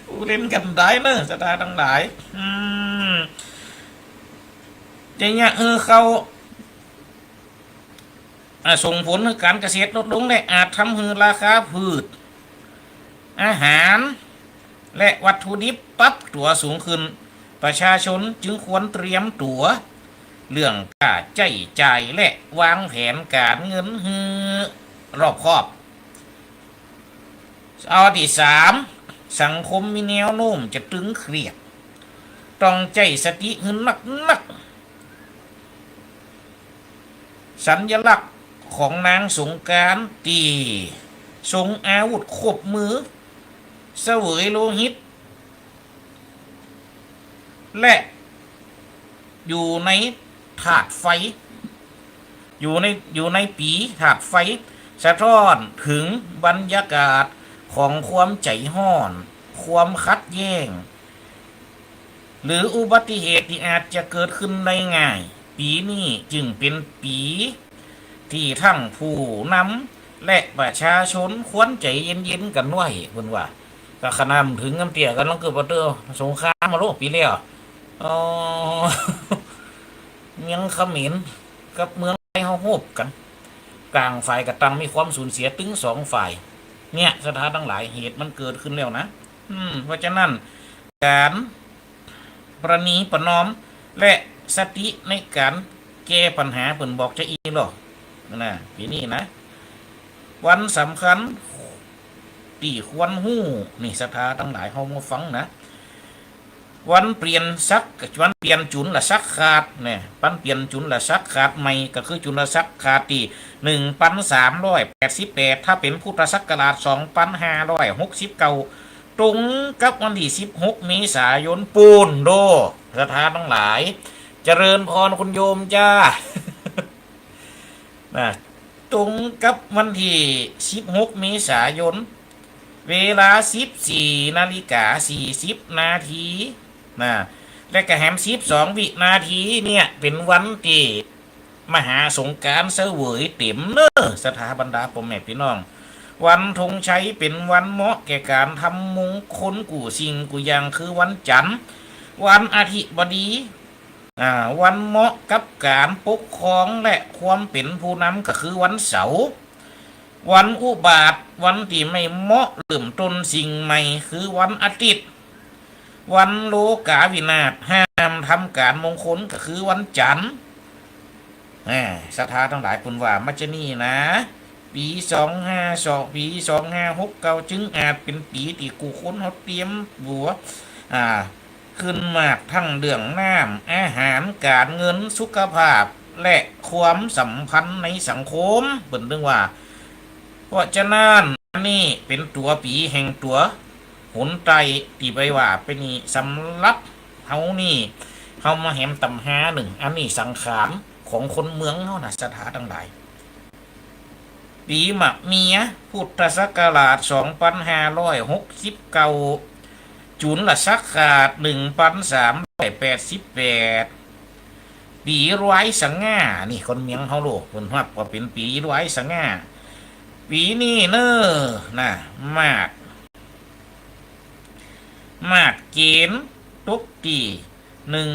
อู้ เล่นกั๋นได้เน่อ ศรัทธาตังหลาย อืม จะเยียะหื้อข้าว อ่า ส่งผลหื้อก๋านเกษตรลดลง และอาจทำหื้อราคาพืชอาหาร และวัตถุดิบปรับตั๋วสูงขึ้น ประชาชนจึงควรเตรียมตั๋วเรื่องก้าใจ๊จ่าย และวางแผนก๋านเงินหื้อรอบคอบ เอาตี้สาม สังคมมีแนวโน้มจะตึงเครียด ต้องใจ๊สติหื้อนักๆ สัญลักษณ์ของนางสงกรานต์ตี้ทรงอาวุธครบมือ เสวยโลหิต และอยู่ในธาตุไฟ อยู่ใน อยู่ในปี๋ธาตุไฟ สะท้อนเถิงบรรยากาศของความใจ๋ฮ้อน ความขัดแย้ง หรืออุบัติเหตุตี้อาจจะเกิดขึ้นได้ง่าย ปี๋นี้จึงเป๋นปี๋ตี้ทั้งผู้นำและประชาชนควรใจ๋เย็นๆ กั๋นไว้ เปิ้นว่า ก็ขนาดเถิงกำเตี้ยกั๋น ลองกึ๊ดว่าเตอสงครามมาโลกปี๋แล้ว อ๋อ เมืองเขมรกับเมืองไทยเฮารบกั๋น ต่างฝ่ายก็ต่างมีความสูญเสียตึงสองฝ่าย เนี่ย ศรัทธาตังหลาย เหตุมันเกิดขึ้นแล้วนะ อืม เพราะฉะนั้น ก๋านประนีประนอม และสติในก๋านแก้ปัญหา เปิ้นบอกจะอี้ลอ นะ ปี๋นี้นะ วันสำคัญตี้ควรฮู้ นี่ ศรัทธาตังหลาย เฮามาฟังนะ วันเปลี่ยนศัก วันเปลี่ยนจุลศักราชเนี่ย วันเปลี่ยนจุลศักราชใหม่ ก็คือจุลศักราชตี้หนึ่งปันสามร้อยแปดสิบแปด ถ้าเป๋นพุทธศักราชสองปันห้าร้อยหกสิบเก้า ตรงกับวันตี้สิบหกเมษายนปู๊นโด้ ศรัทธาตังหลาย เจริญพรคุณโยมจ้า นะ ตรงกับวันตี้สิบหกเมษายน เวลาสิบสี่นาฬิกาสี่สิบนาที นะ และก็แหมสิบสองวินาทีเนี่ย เป๋นวันตี้มหาสงกรานต์เสวยเต๋มเน่อ ศรัทธาบรรดาป้อแม่ปี้น้อง วันธงชัยเป๋นวันเหมาะแก่ก๋านทำมงคลกู้สิ่งกู้อย่าง คือวันจั๋นทร์ วันอธิบดี อ่า วันเหมาะกับก๋านปกครองและความเป๋นผู้นำก็คือวันเสาร์ วันอุบาท วันตี้ไม่เหมาะเริ่มต้นสิ่งใหม่ คือวันอาทิตย์ วันโลกาวินาศ ห้ามทำก๋านมงคลก็คือวันจั๋นทร์ แหม ศรัทธาตังหลาย เปิ้นว่ามาจะนี่นะ ปี๋สองห้าสอง ปี๋สองห้าหกเก้า จึงอาจเป๋นปี๋ตี้กู้คนเฮาเตรียมตั๋ว อ่า ขึ้นมากทั้งเรื่องน้ำ อาหาร ก๋านเงิน สุขภาพ และความสัมพันธ์ในสังคม เปิ้นตึงว่า เพราะฉะนั้น อันนี้เป๋นตั๋วปี๋แห่งตั๋วหนใต้ตี้ไปว่าไปนี่ สำหรับเฮานี่ เฮามาแหมต๋ำฮานึ่ง อันนี้สังขารของคนเมืองเฮานะ ศรัทธาตังหลาย ปี๋มะเมีย พุทธศักราชสองปันห้าร้อยหกสิบเก้า จุลศักราชหนึ่งปันสามร้อยแปดสิบแปด ปี๋รวยสง่า นี่คนเมืองเฮาโลก เปิ้นฮับว่าเป๋นปี๋รวยสง่า ปี๋นี้เน่อ นะ มาก มากเกณฑ์ตกตี้ หนึ่ง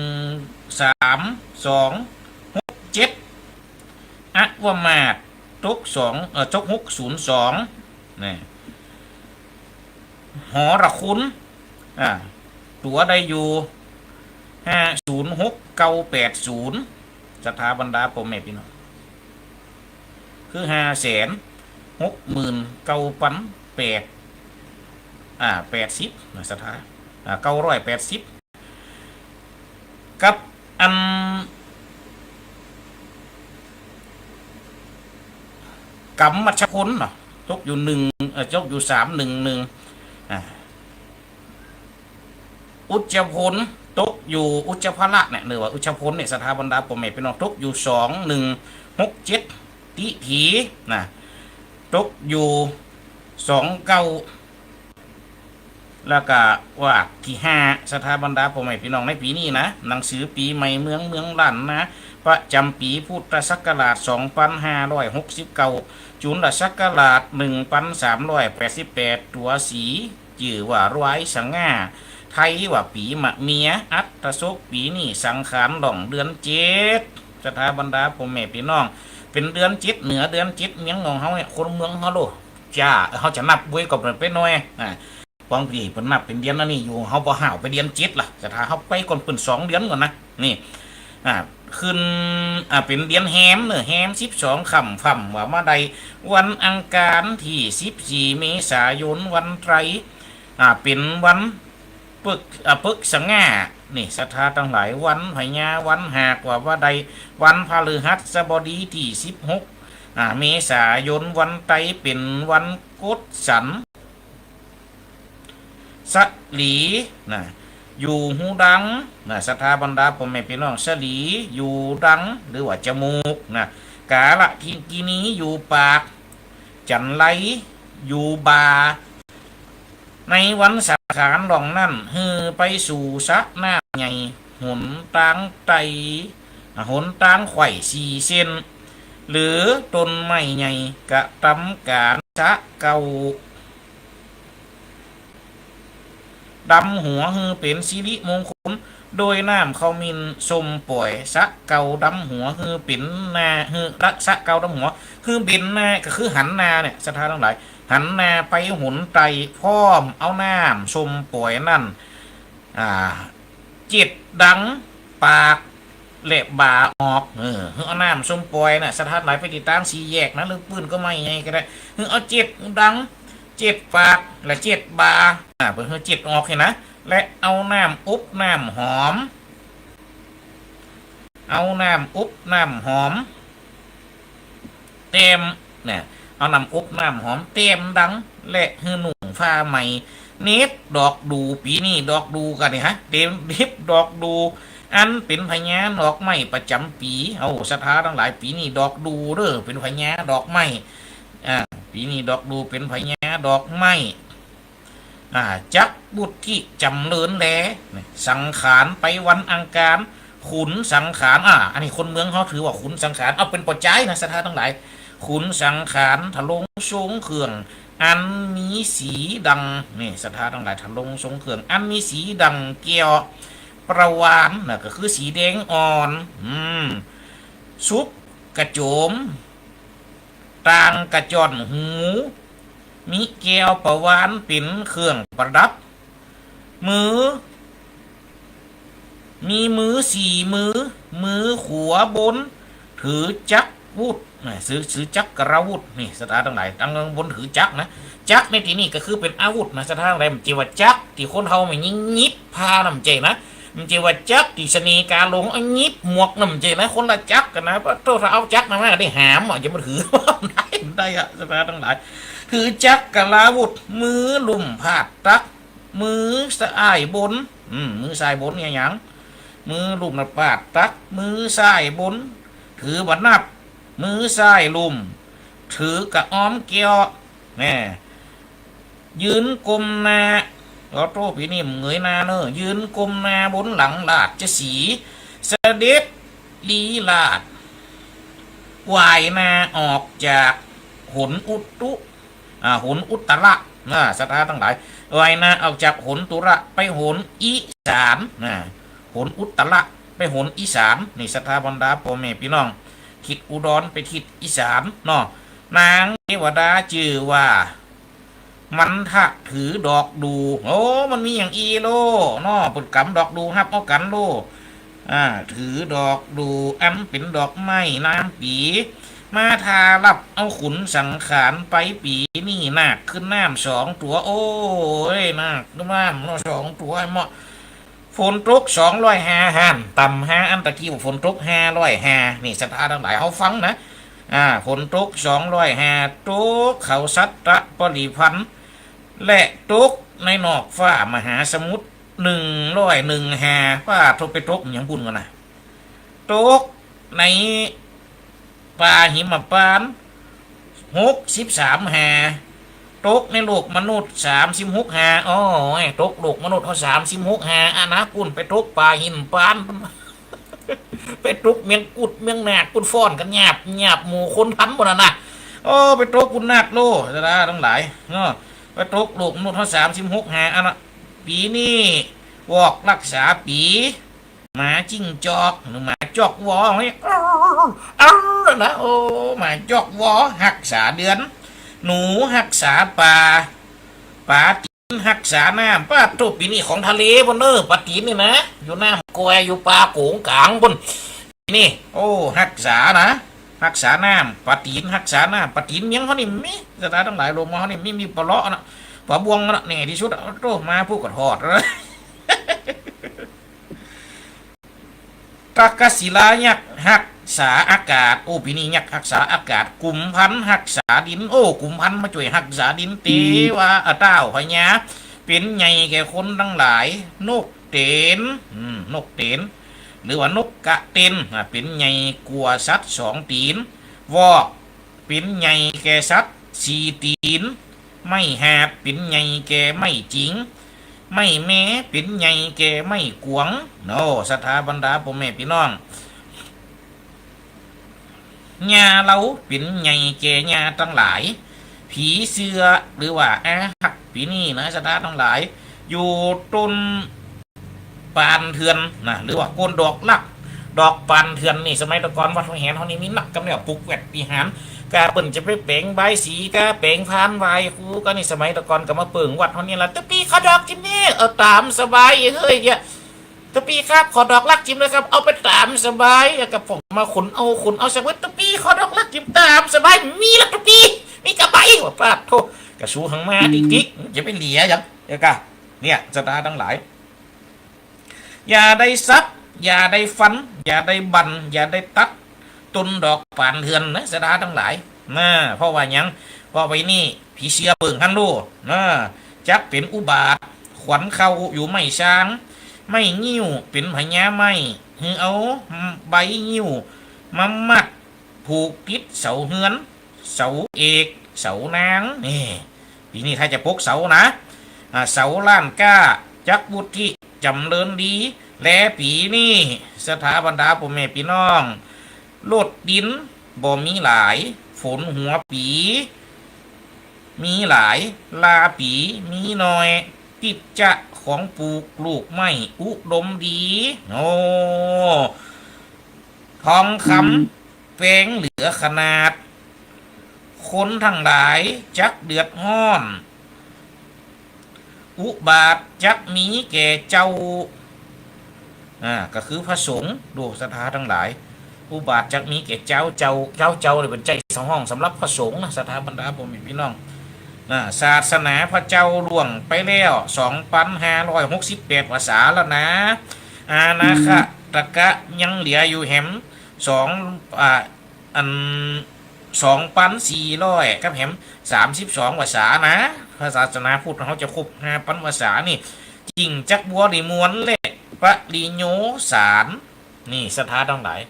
สามสองหกเจ็ด อวมาศตกสอง เอ่อ ตกหกศูนย์สอง นะ หรคุณ อ่า ตั๋วได้อยู่ ห้าศูนย์หกเก้าแปดศูนย์ ศรัทธาบรรดาป้อแม่ปี้น้อง คือ ห้าแสนหกหมื่นเก้าปันแปด อ่า แปดสิบ นะ ศรัทธา อ่า เก้าร้อยแปดสิบ กับอัน กัมมัชชะพลเนาะ ตกอยู่หนึ่ง เอ่อ ตกอยู่ สามหนึ่งหนึ่ง อ่า อุชชะพล ตกอยู่ อุชชะพละเนี่ย หรือว่าอุชชะพลเนี่ย ศรัทธาบรรดาป้อแม่ปี้น้อง ตกอยู่ สองหนึ่งหกเจ็ด ติถี นะ ตกอยู่ สองเก้า แล้วก็วาคที่ห้า ศรัทธาบรรดาป้อแม่ปี้น้อง ในปี๋นี้นะ หนังสือปี๋ใหม่เมือง เมืองล้านนา ประจ๋ำปี๋พุทธศักราช สองปันห้าร้อยหกสิบเก้า จุลศักราช หนึ่งปันสามร้อยแปดสิบแปด ตั๋วสี จื้อว่ารวยสง่า ไทยว่าปี๋มะเมีย อัศตศกปี๋นี้สังขารล่องเดือนเจ็ด ศรัทธาบรรดาป้อแม่ปี้น้อง เป๋นเดือนเจ็ดเหนือเดือนเจ็ดเมียงของเฮาเนี่ย คนเมืองเฮาโล จ้า เฮาจะนับเว้ยก็เป๋นไปหน่อย อ่า ปองปี้เปิ้นนับเป๋นเดือนอันนี้อยู่ เฮาบ่ห้าวไปเดือนเจ็ดล่ะ ศรัทธา เฮาไปก่อนเปิ้นสองเดือนก่อนนะ นี่ อ่า ขึ้น อ่า เป๋นเดือนแฮมเนาะ แฮมสิบสองค่ำ ค่ำว่ามาได้วันอังคารตี้สิบสี่เมษายน วันไตร อ่า เป๋นวันปึก อ่า ปึกสง่า นี่ ศรัทธาตังหลาย วันพญา วันหากว่าว่าได้ วันพฤหัสบดีตี้สิบหก อ่า เมษายน วันไตร เป๋นวันกดสัน สลี นะ อยู่ฮูดัง นะ ศรัทธาบรรดาป้อแม่ปี้น้อง สลี อยู่ดัง หรือว่าจมูก นะ กาลกิณี อยู่ปาก จันไร อยู่บ่า ในวันสังขารล่องนั้น หื้อไปสู่สระน้ำใหญ่ หนตางไต่ อ่ะ หนตางไขว่สี่เส้น หรือต้นไม้ใหญ่ กระตำก๋านสะเกล้า ดำหัวหื้อเป๋นสิริมงคล โดยน้ำขมิ้นส้มป่อย สะเกล้าดำหัวหื้อเป๋นหน้า หื้อ สะเกล้าดำหัว หื้อเป๋นหน้า ก็คือหันหน้าเนี่ย ศรัทธาตังหลาย หันหน้าไปหนไต่พร้อมเอาน้ำส้มป่อยนั้น อ่า เจ็ดดัง ปาก และบ่าออก เออ หื้อเอาน้ำส้มป่อยน่ะ ศรัทธาหลายไปติดตางสี่แยกนะ หรือปื้นก็ไม่ไงก็ได้ หื้อเอาเจ็ดดัง เจ็ดปาก และเจ็ดบ่า อ่า เปิ้นหื้อเจ็ดออกนี่นะ และเอาน้ำอบน้ำหอม เอาน้ำอบน้ำหอม แต้ม เนี่ย เอาน้ำอบน้ำหอมแต้มดัง และหื้อนุ่งผ้าใหม่ เหน็บดอกดู่ ปี๋นี้ดอกดู่กั๋นนี่ฮะ เตรียมเหน็บดอกดู่ อันเป๋นพญาดอกไม้ประจ๋ำปี๋ เอา ศรัทธาตังหลาย ปี๋นี้ดอกดู่เด้อ เป๋นพญาดอกไม้ อ่า ปี๋นี้ดอกดู่เป๋นพญาดอกไม้ อ่า จักวุฒิจ๋ำเริญแล สังขารไปวันอังคาร ขุนสังขาร อ่า อันนี้คนเมืองเฮาถือว่าขุนสังขาร เอาเป๋นป้อจายนะ ศรัทธาตังหลาย ขุนสังขาร ทรง ทรงเครื่อง อันมีสีดัง นี่ ศรัทธาตังหลาย ทรง ทรงเครื่อง อันมีสีดังแก้วประวาน น่ะ ก็คือสีแดงอ่อน อืม สุบกระโจม ตางกระจ้อนหู มีแก้วประวานเป๋นเครื่องประดับ มือ มีมือสี่มือ มือขวาบน ถือจักรวุธ นะ ถือ ถือจักราวุธ นี่ ศรัทธาตังหลาย ตังบนถือจักรนะ จักรในตี้นี้ก็คือเป๋นอาวุธนะ ศรัทธาตังหลาย บ่ใจ้ว่าจักรตี้คนเฮามาหยิบผ้านะ บ่ใจ้นะ บ่ใจ้ว่าจักรตี้เสน่ห์กาหลงเอาหยิบหมวกนะ บ่ใจ้นะ คนละจักรกั๋นนะ ปะโธ่ ถ้าเอาจักรนั้นมาได้หามอ่ะ จะมาถือ ได้ ได้อะ ศรัทธาตังหลาย ถือจักราวุธ มือลุ่มพาดตัก มือซ้ายบน อืม มือซ้ายบนเนี่ยหยัง มือลุ่มน่ะพาดตัก มือซ้ายบน ถือบ่านับ มือซ้ายลุ่ม ถือกระอ้อมแก้ว แน่ ยืนก้มหน้า ขอโต้ปี๋นี้บ่เงยหน้าเน่อ ยืนก้มหน้าบนหลังราชสีห์ เสด็จลีลาศ วายหน้าออกจากหนอุตุ อ่า หนอุตตระ นะ ศรัทธาตังหลาย วายหน้าออกจากหนอุตตระ ไปหนอีสาน นะ หนอุตตระ ไปหนอีสาน นี่ศรัทธาบรรดาป้อแม่ปี้น้อง ทิศอุดรไปทิศอีสานเนาะ นางเทวดาจื้อว่า มันทะถือดอกดู่ โอ้ มันมีอย่างอี้โลเนาะ เปิ้นก๋ำดอกดู่ฮับเอากั๋นโล อ่า ถือดอกดู่อันเป๋นดอกไม้นามปี๋ มาทารับเอาขุนสังขารไปปี๋นี้นาคขึ้นน้ำสองตั๋ว โอ้ย นาคขึ้นน้ำเนาะสองตั๋วเหมาะ ฝนตกสองร้อยห้า หั้น ต่ำห้าอันตะกี้ว่าฝนตกห้าร้อยห้า นี่ศรัทธาตังหลายเฮาฟังนะ อ่า ฝนตกสองร้อยห้า ตกเข้าสัตตปริพันธ์ และตกในนอกฟ้ามหาสมุทร หนึ่งร้อยหนึ่ง หา ว่าตกไปตกหยังปุ้นกั๋นนะ ตกในป่าหิมพานต์ หกสิบสาม หา ตกในโลกมนุษย์ สามสิบหก หา โอ้ย ตกโลกมนุษย์เฮา สามสิบหก หา อะนะ ปุ้นไปตกป่าหิมพานต์ ไปตกเมืองกุดเมืองนาค ปุ้นฟ้อนกั๋นหยาบหยาบ หมู่คนตันหมดน่ะนะ โอ้ ไปตกปุ้นนาคโล ศรัทธาตังหลายเนาะ ไปตกโลกมนุษย์เฮา สามสิบหก หา อะนะ ปี๋นี้วอกฮักษาปี๋ หมาจิ้งจอก หรือหมาจอกวอ เอ้ย เอ้า นะ โอ้ หมาจอกวอฮักษาเดือน หนูฮักษาป๋า ป๋าตี๋นฮักษาน้ำ ป้าโธ่ ปี๋นี้ของทะเลปุ้นเน่อ ป๋าตี๋นนี่นะ อยู่น้ำกอย อยู่ป่าโก๋งก๋างปุ้น นี่ โอ้ ฮักษานะ ฮักษาน้ำ ป๋าตี๋นฮักษาน้ำ ป๋าตี๋นเมืองเฮานี่มี ศรัทธาตังหลาย ลงมาเฮานี่มี มีป๋าเลาะนะ ป๋าบ่วงนะ แน่ที่สุดอะ โธ่ มาพูดก็ถอด ตักกศิลายักษ์ฮักษาอากาศ โอ้ ปี๋นี้ยักษ์ฮักษาอากาศ กุมภัณฑ์ฮักษาดิน โอ้ กุมภัณฑ์มาจ้วยฮักษาดิน เตวา อะ ต้าวพญา เป๋นใหญ่แก่คนตังหลาย นกเต๋น อืม นกเต๋น หรือว่านกกระเต๋น อ่ะ เป๋นใหญ่กว่าสัตว์สองตี๋น วอก เป๋นใหญ่แก่สัตว์สี่ตี๋น ไม้หาบเป๋นใหญ่แก่ไม้จิง ไม้แมเป๋นใหญ่แก่ไม้กวาง โอ้ ศรัทธาบรรดาป้อแม่ปี้น้อง ญาเหล่าเป๋นใหญ่แก่ญาตังหลาย ผีเสื้อหรือว่าอาฮักปี๋นี้นะ ศรัทธาตังหลาย อยู่ต้น ปานเถื่อนนะ หรือว่าโกนดอกฮัก ดอกปานเถื่อนนี่ สมัยตะก่อนวัดหัวแหนเฮานี่มีนักกำเนิดปลูกแวดวิหาร กาเปิ้นจะไปแป๋งบายสี กาแป๋งพานไหว้ครู กานี่สมัยตะก่อนกามาเปิ่งวัดเฮานี่ละ ตุ๊ปี้ขอดอกจิมแน่ เออ ต๋ามสบายเฮ้ย เยียะ ตุ๊ปี้ครับ ขอดอกฮักจิมเลยครับ เอาไปต๋ามสบาย กาผมมาขนเอา ขนเอาสักเว็ด ตุ๊ปี้ขอดอกฮักจิม ต๋ามสบาย มีละตุ๊ปี้ มีกาใบ ว่าปาดโธ่ กาสูหังมาติ๊กๆ จะไปเหลียหยัง เออ กา เนี่ย ศรัทธาตังหลาย อย่าได้สับ อย่าได้ฟัน อย่าได้บั่น อย่าได้ตัด ต้นดอกปานเถื่อนนะ ศรัทธาตังหลาย นะ เพราะว่าหยัง เพราะว่านี่ ผีเสื้อเปิ่งหั้นโล นะ จักเป๋นอุบาท ขวัญเข้าอยู่ไม้ซาง ไม้งิ้วเป๋นพญาไม้ หื้อเอาใบงิ้วมามัด ผูกติดเสาเฮือน เสาเอก เสานาง นี่ ปี๋นี้ถ้าจะปกเสานะ อ่า เสาล้านก้า จักวุฒิจ๋ำเริญดี และปี๋นี้ ศรัทธาบรรดาป้อแม่ปี้น้อง โลดดินบ่มีหลาย ฝนหัวปี๋มีหลาย ราปี๋มีน้อย ติดจะของปลูกลูกไม้อุดมดี โอ้ ทองคำแปงเหลือขนาด คนตังหลายจักเดือดฮ้อน อุบาทจักมีแก่เจ้า อ่า ก็คือพระสงฆ์ ดูศรัทธาตังหลาย อุบาทจักมีแก่เจ้า เจ้า เจ้า เจ้านี่เป๋นใจ๊สองห้องสำหรับพระสงฆ์นะ ศรัทธาบรรดาป้อแม่ปี้น้อง นะ ศาสนาพระเจ้าล่วงไปแล้ว สองปันห้าร้อยหกสิบแปดวาสาแล้วนะ อานาคตกะยังเหลืออยู่แหม สอง อ่า อัน สองปันสี่ร้อยกับแหม สามสิบสองวาสานะ พระศาสนาพุทธเฮาจะครบห้าปันวาสานี่ จึงจักบริมวลและปริโญสาร นี่ศรัทธาตังหลาย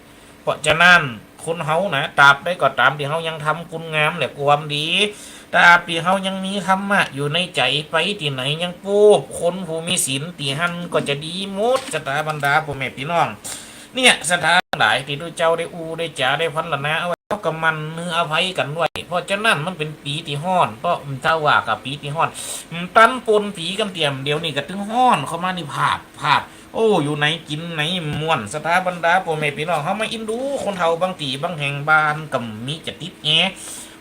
เพราะฉะนั้นคนเฮานะ ตราบใดก็ต๋ามตี้เฮายังทำคุณงามและความดี ตราบตี้เฮายังมีธรรมะอยู่ในใจ๋ ไปตี้ไหนยังปูบคนผู้มีศีลตี้หั้นก็จะดีหมด ศรัทธาบรรดาป้อแม่ปี้น้อง เนี่ย ศรัทธาตังหลาย ตี้ตุ๊เจ้าได้อู้ได้จ๋าได้พรรณนาเอาไว้ เฮากำหมั่นหื้ออภัยกั๋นไว้ เพราะฉะนั้นมันเป๋นปี๋ตี้ฮ้อน เพราะถ้าว่าก้าปี๋ตี้ฮ้อน ตันปนปี๋กั๋นเตียม เดี๋ยวนี้ก็ตึงฮ้อนเข้ามานี่ ภาพ ภาพ โอ้ อยู่ไหนกิ๋นไหนม่วน ศรัทธาบรรดาป้อแม่ปี้น้อง เฮามาอิ้นดูคนเฒ่าบางตี้บางแห่งบ้านก็มีจะติดแอร์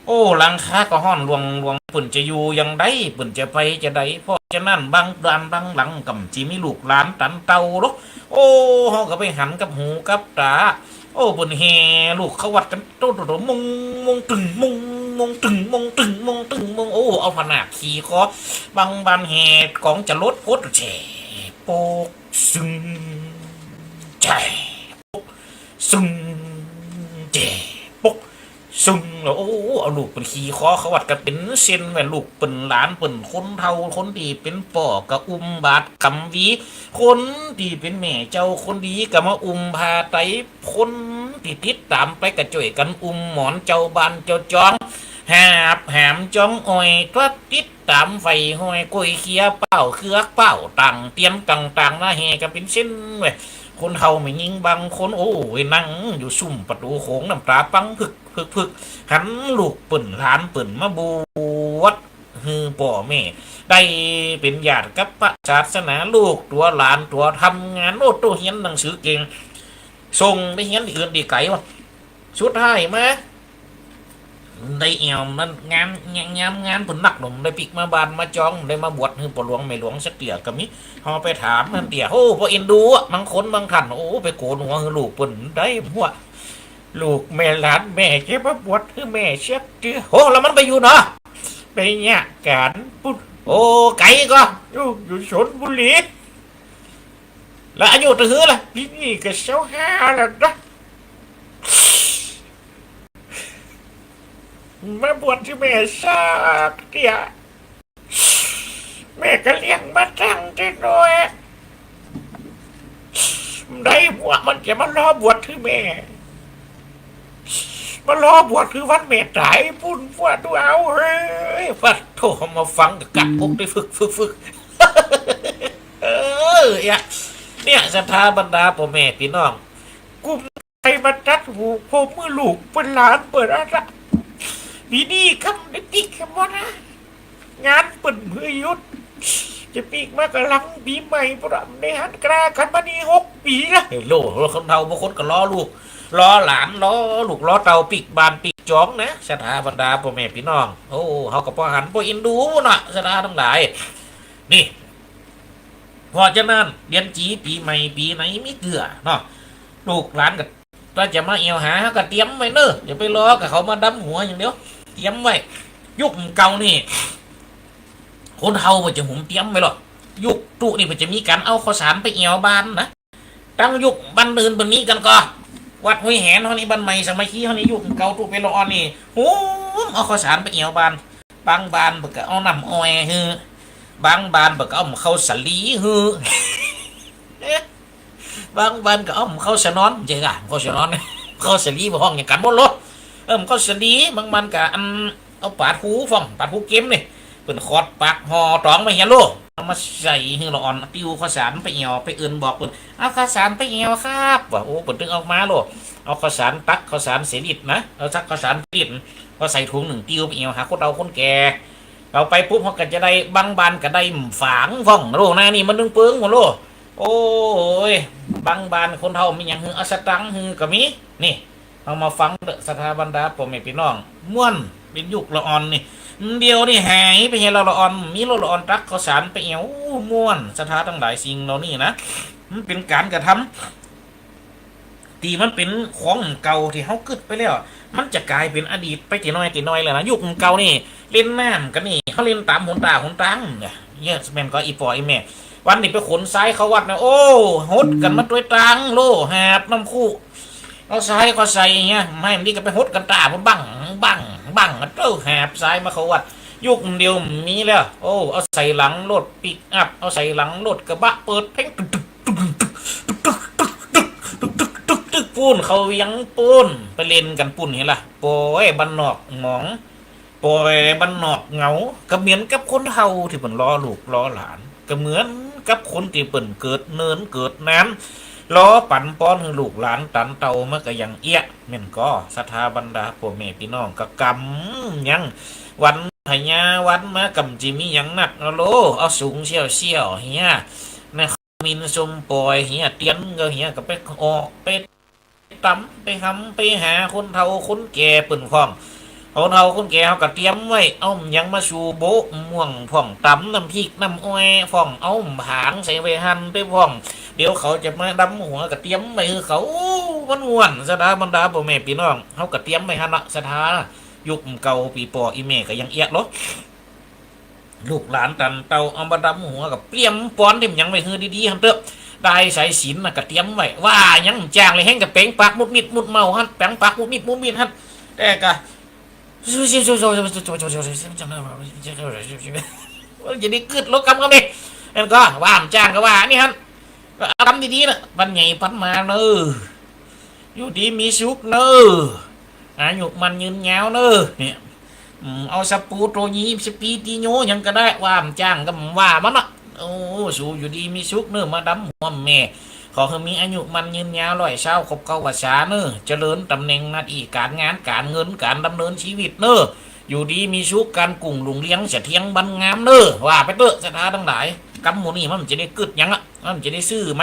โอ้ หลังคาก็ฮ้อนหลวงๆ เปิ้นจะอยู่อย่างใด เปิ้นจะไปจะใด เพราะฉะนั้นบางบ้านบางหลังก็จะมีลูกหลานตันเต้าดอก โอ้ เฮาก็ไปหันกับหูกับต๋า โอ้ เปิ้นแห่ลูกเข้าวัดกั๋นโตๆๆ มง มงตึง มง มงตึง มงตึง มงตึง มง โอ้ เอาผนากขี่คอ บางบ้านแห่ก๋องจ๋รวดโพดแจ่ โปก ซึ่ง แจ่ โปก ซึ่ง แจ่ โปก ซึ่ง แล้ว โอ้ เอาลูกเปิ้นขี่คอเข้าวัดกั๋นเป๋นเส้นแหม ลูกเปิ้นหลานเปิ้น คนเฒ่า คนตี้เป๋นป้อก็อุ้มบาตรกำวี คนตี้เป๋นแม่เจ้าคนดีก็มาอุ้มผ้าไตร คนตี้ติดต๋ามไปก็จ้วยกั๋นอุ้มหมอน เจ้าบ้านเจ้าจอง หาบหามจองอ้อย ตวัดติดต๋ามไฟห้อย ก้วยเคียเป้า เคือกเป้า ต่างเตียนต่างๆ มาแห่กั๋นเป๋นเส้นเว้ย คนเฒ่าแม่ญิงบางคน โอ้ย นั่งอยู่ซุมประตู๋โขง น้ำต๋าปังผึกผึกผึก หันลูกเปิ้นหลานเปิ้นมาบวชหื้อป้อแม่ ได้เป๋นญาติกับพระศาสนา ลูกตั๋วหลานตั๋วทำงาน โอ้โต เฮียนหนังสือเก่ง ส่งไปเฮียนตี้อื่นตี้ไก๋วะ สุดท้ายมา ได้แอ่วมันงาน งาน งานเปิ้นนักหนอ ได้ปิ๊กมาบ้านมาจอง ได้มาบวชหื้อป้อหลวงแม่หลวงสักเตื้อก็มี เฮาไปถามหั้นเตื้อ โอ้ ป้อเอ็นดูอะ บางคนบางต้าน โอ้ ไปโก๋นหัวหื้อลูกเปิ้นได้หัว ลูกแม่หลานแม่จะมาบวชหื้อแม่สักเตื้อ โอ้ แล้วมันไปอยู่เนาะ ไปเยียะก๋านปุ้น โอ้ ไก๋ก่อ อยู่ อยู่ชลบุรี แล้วอายุเต้าหื้อละ ปี๋นี้ก็ซาวห้าแล้วเนาะ มาบวชหื้อแม่สักเตื้อ แม่ก็เลี้ยงมาตั้งแต่น้อย ได้หัวมันจะมารอบวชหื้อแม่ มารอบวชหื้อวันแม่ต๋ายปุ้น ปวดหัวเฮ้ย ปะโถ มาฟังก็กัดอกได้ฟึกฟึกฟึก เออ เนี่ย เนี่ย ศรัทธาบรรดาป้อแม่ปี้น้อง กุมใครมาตัดหูผมหื้อลูกเปิ้นหลานเปิ้นอะนะ ปี๋นี้ก็ได้ปิ๊กกั๋นบ่นะ งานเปิ้นหื้อหยุด จะปิ๊กมาก็หลังปี๋ใหม่ปุ้นละ ได้หันกล้ากั๋นมานี่หกปี๋ละ เฮ้ยโล คนเฒ่าบางคนก็รอลูก รอหลาน รอลูก รอเต้าปิ๊กบ้านปิ๊กจองนะ ศรัทธาบรรดาป้อแม่ปี้น้อง โอ้ เฮาก็ป้อหันป้อเอ็นดูเนาะ ศรัทธาตังหลาย นี่ เพราะฉะนั้น เดือนจี๋ปี๋ใหม่ปี๋ไหนมีเตื้อเนาะ ลูกหลานก็ ถ้าจะมาแอ่วหา เฮาก็เตรียมไว้เน่อ อย่าไปรอกับเขามาดำหัวอย่างเดียว เตรียมไว้ ยุคเก่านี่ คนเฒ่าบ่จะหุมเตรียมไว้หรอก ยุคตุ๊นี่บ่จะมีก๋านเอาข้าวสารไปแอ่วบ้านนะ ตังยุคบ้านอื่นบ่มีกั๋นก่อ วัดห้วยแหนเฮานี่ บ้านใหม่สามัคคีเฮานี่ ยุคเก่าตุ๊ไปละอ่อนนี่ หุมเอาข้าวสารไปแอ่วบ้าน บางบ้านเปิ้นก็เอาน้ำอ้อยหื้อ บางบ้านเปิ้นก็เอาข้าวสาลีหื้อ บางบ้านก็เอาข้าวสะนอน ใจ้ก่ะ ข้าวสะนอน ข้าวสาลีบ่ฮ้องหยังกั๋นหมดโล เออ ข้าวสาลี บางบ้านก็อัน เอาป๋าทูพ่อง ป๋าทูเก็มนี่ เปิ้นขอดปากห่อต๋องไว้เหียโล เอามาใส่หื้อละอ่อน ติ้วข้าวสารไปแอ่ว ไปเอิ้นบอกเปิ้น เอาข้าวสารไปแอ่วครับ ว่า โอ้ เปิ้นตึงเอามาโล เอาข้าวสาร ตักข้าวสารเสลีดนะ เอาตักข้าวสารเสลีด ก็ใส่ถุงนึ่ง ติ้วไปแอ่วหาคนเฒ่าคนแก่ เอาไปปุ๊บ เฮาก็จะได้ บางบ้านก็ได้ฝางพ่องโล นานี่มันนึ่งเปิงหมดโล โอ้ย บางบ้านคนเฒ่ามีหยังหื้อ เอาสตังค์หื้อก็มี นี่ เฮามาฟังเต๊อะ ศรัทธาบรรดาป้อแม่ปี้น้อง ม่วน เป๋นยุคละอ่อนนี่ เดี๋ยวนี้หายไปเหียละ ละอ่อน มีโล ละอ่อนตักข้าวสารไปแอ่ว โอ้ ม่วน ศรัทธาตังหลาย สิ่งเหล่านี้นะ มันเป๋นก๋านกระทำ ตี้มันเป๋นของเก่าตี้เฮากึ๊ดไปแล้ว มันจะก๋ายเป๋นอดีตไปตี้น้อยตี้น้อยแล้วนะ ยุคเก่านี่ เล่นน้ำกั๋นนี่ เฮาเล่นต๋ามหนต๋าหนตางเนี่ย เยียะแม่นก่อ อี่ป้ออี่แม่ วันนี้ไปขนทรายเข้าวัดนะ โอ้ หดกั๋นมาตวยตางโล หาบน้ำคุ เอาทรายก็ใส่เหีย ไม่มันนี่ก็ไปหดกั๋นต๋าพุ้น บั้ง บั้ง บั้ง เต้า หาบทรายมาเข้าวัด ยุคเดี๋ยวมีแล้ว โอ้ เอาใส่หลังรถปิกอัพ เอาใส่หลังรถกระบะ เปิดเพลง ตึก ตึก ตึก ตึก ตึก ตึก ตึก ตึก ตึก ตึก ตึก ปุ้น เข้าเวียงปุ้น ไปเล่นกั๋นปุ้นเหียล่ะ โป้ย บ้านนอกหมอง โป้ย บ้านนอกเหงา ก็เหมือนกับคนเฒ่าตี้เปิ้นรอลูกรอหลาน ก็เหมือนกับคนตี้เปิ้นเกิดเนินเกิดนาน รอปันป้อนหื้อลูกหลานตันเต้ามาก็ยังเอี้ยะ แม่นก่อ ศรัทธาบรรดาป้อแม่ปี้น้อง ก็กำยัง วันพญาวันมา กำจะมีหยังนักเอาโล เอาสูงเสี้ยวๆ เหีย นะ มินสมปอยเหีย เตียนก็เหีย ก็ไปออกไปต๋ำไปหำไปหาคนเฒ่าคนแก่เปิ้นพ่อง คนเฒ่าคนแก่เฮาก็เตรียมไว้ เอาหยังมาสู่ โบ๊ะม่วงพ่อง ต๋ำน้ำพริกน้ำอ้อยพ่อง เอาผางใส่ไว้หั่นไปพ่อง เดี๋ยวเขาจะมาดำหัวก็เตรียมไว้หื้อเขา มันม่วน ศรัทธาบรรดาป้อแม่ปี้น้อง เฮาก็เตรียมไว้หั้นละ ศรัทธา ยุคเก่าปี้ป้ออี่แม่ก็ยังเอี้ยะลอ ลูกหลานตันเต้าเอามาดำหัวก็เตรียมป๋อนเตรียมหยังไว้หื้อดีๆ หั้นเต๊อะ ด้ายสายสิญจน์น่ะก็เตรียมไว้ ว่าหยังบ่จ้างเลย แฮงก็แป๋งปากมุดมิดมุดเมาหั้น แป๋งปากมุดมิดมุดมิดหั้น แต่ก็ มันจะได้กึ๊ดลงกำกำนี่ อันก็ว่าบ่จ้างก็ว่านี่หั้น ก็เอากำดีๆ นะ ปันใหญ่ปันหมานเน่อ อยู่ดีมีสุขเน่อ อายุมั่นยืนยาวเน่อ เนี่ย อืม เอาสปูโตยีสปีติโยหยังก็ได้ ว่าบ่จ้างก็บ่ว่ามันน่ะ โอ้ สูอยู่ดีมีสุขเน่อ มาดำหัวแม่ ขอหื้อมีอายุมั่นยืนยาว ร้อยซาวครบเก้าพรรษาเน่อ เจริญต๋ำแหน่งหน้าตี้ก๋านงานก๋านเงินก๋านดำเนินชีวิตเน่อ อยู่ดีมีสุข ก๋านกุ่งรุ่งเรืองเสถียรบันงามเน่อ ว่าไปเต๊อะ ศรัทธาตังหลาย กำหมู่นี้มันจะได้กึ๊ดหยังอะ มันจะได้ซื่อไหม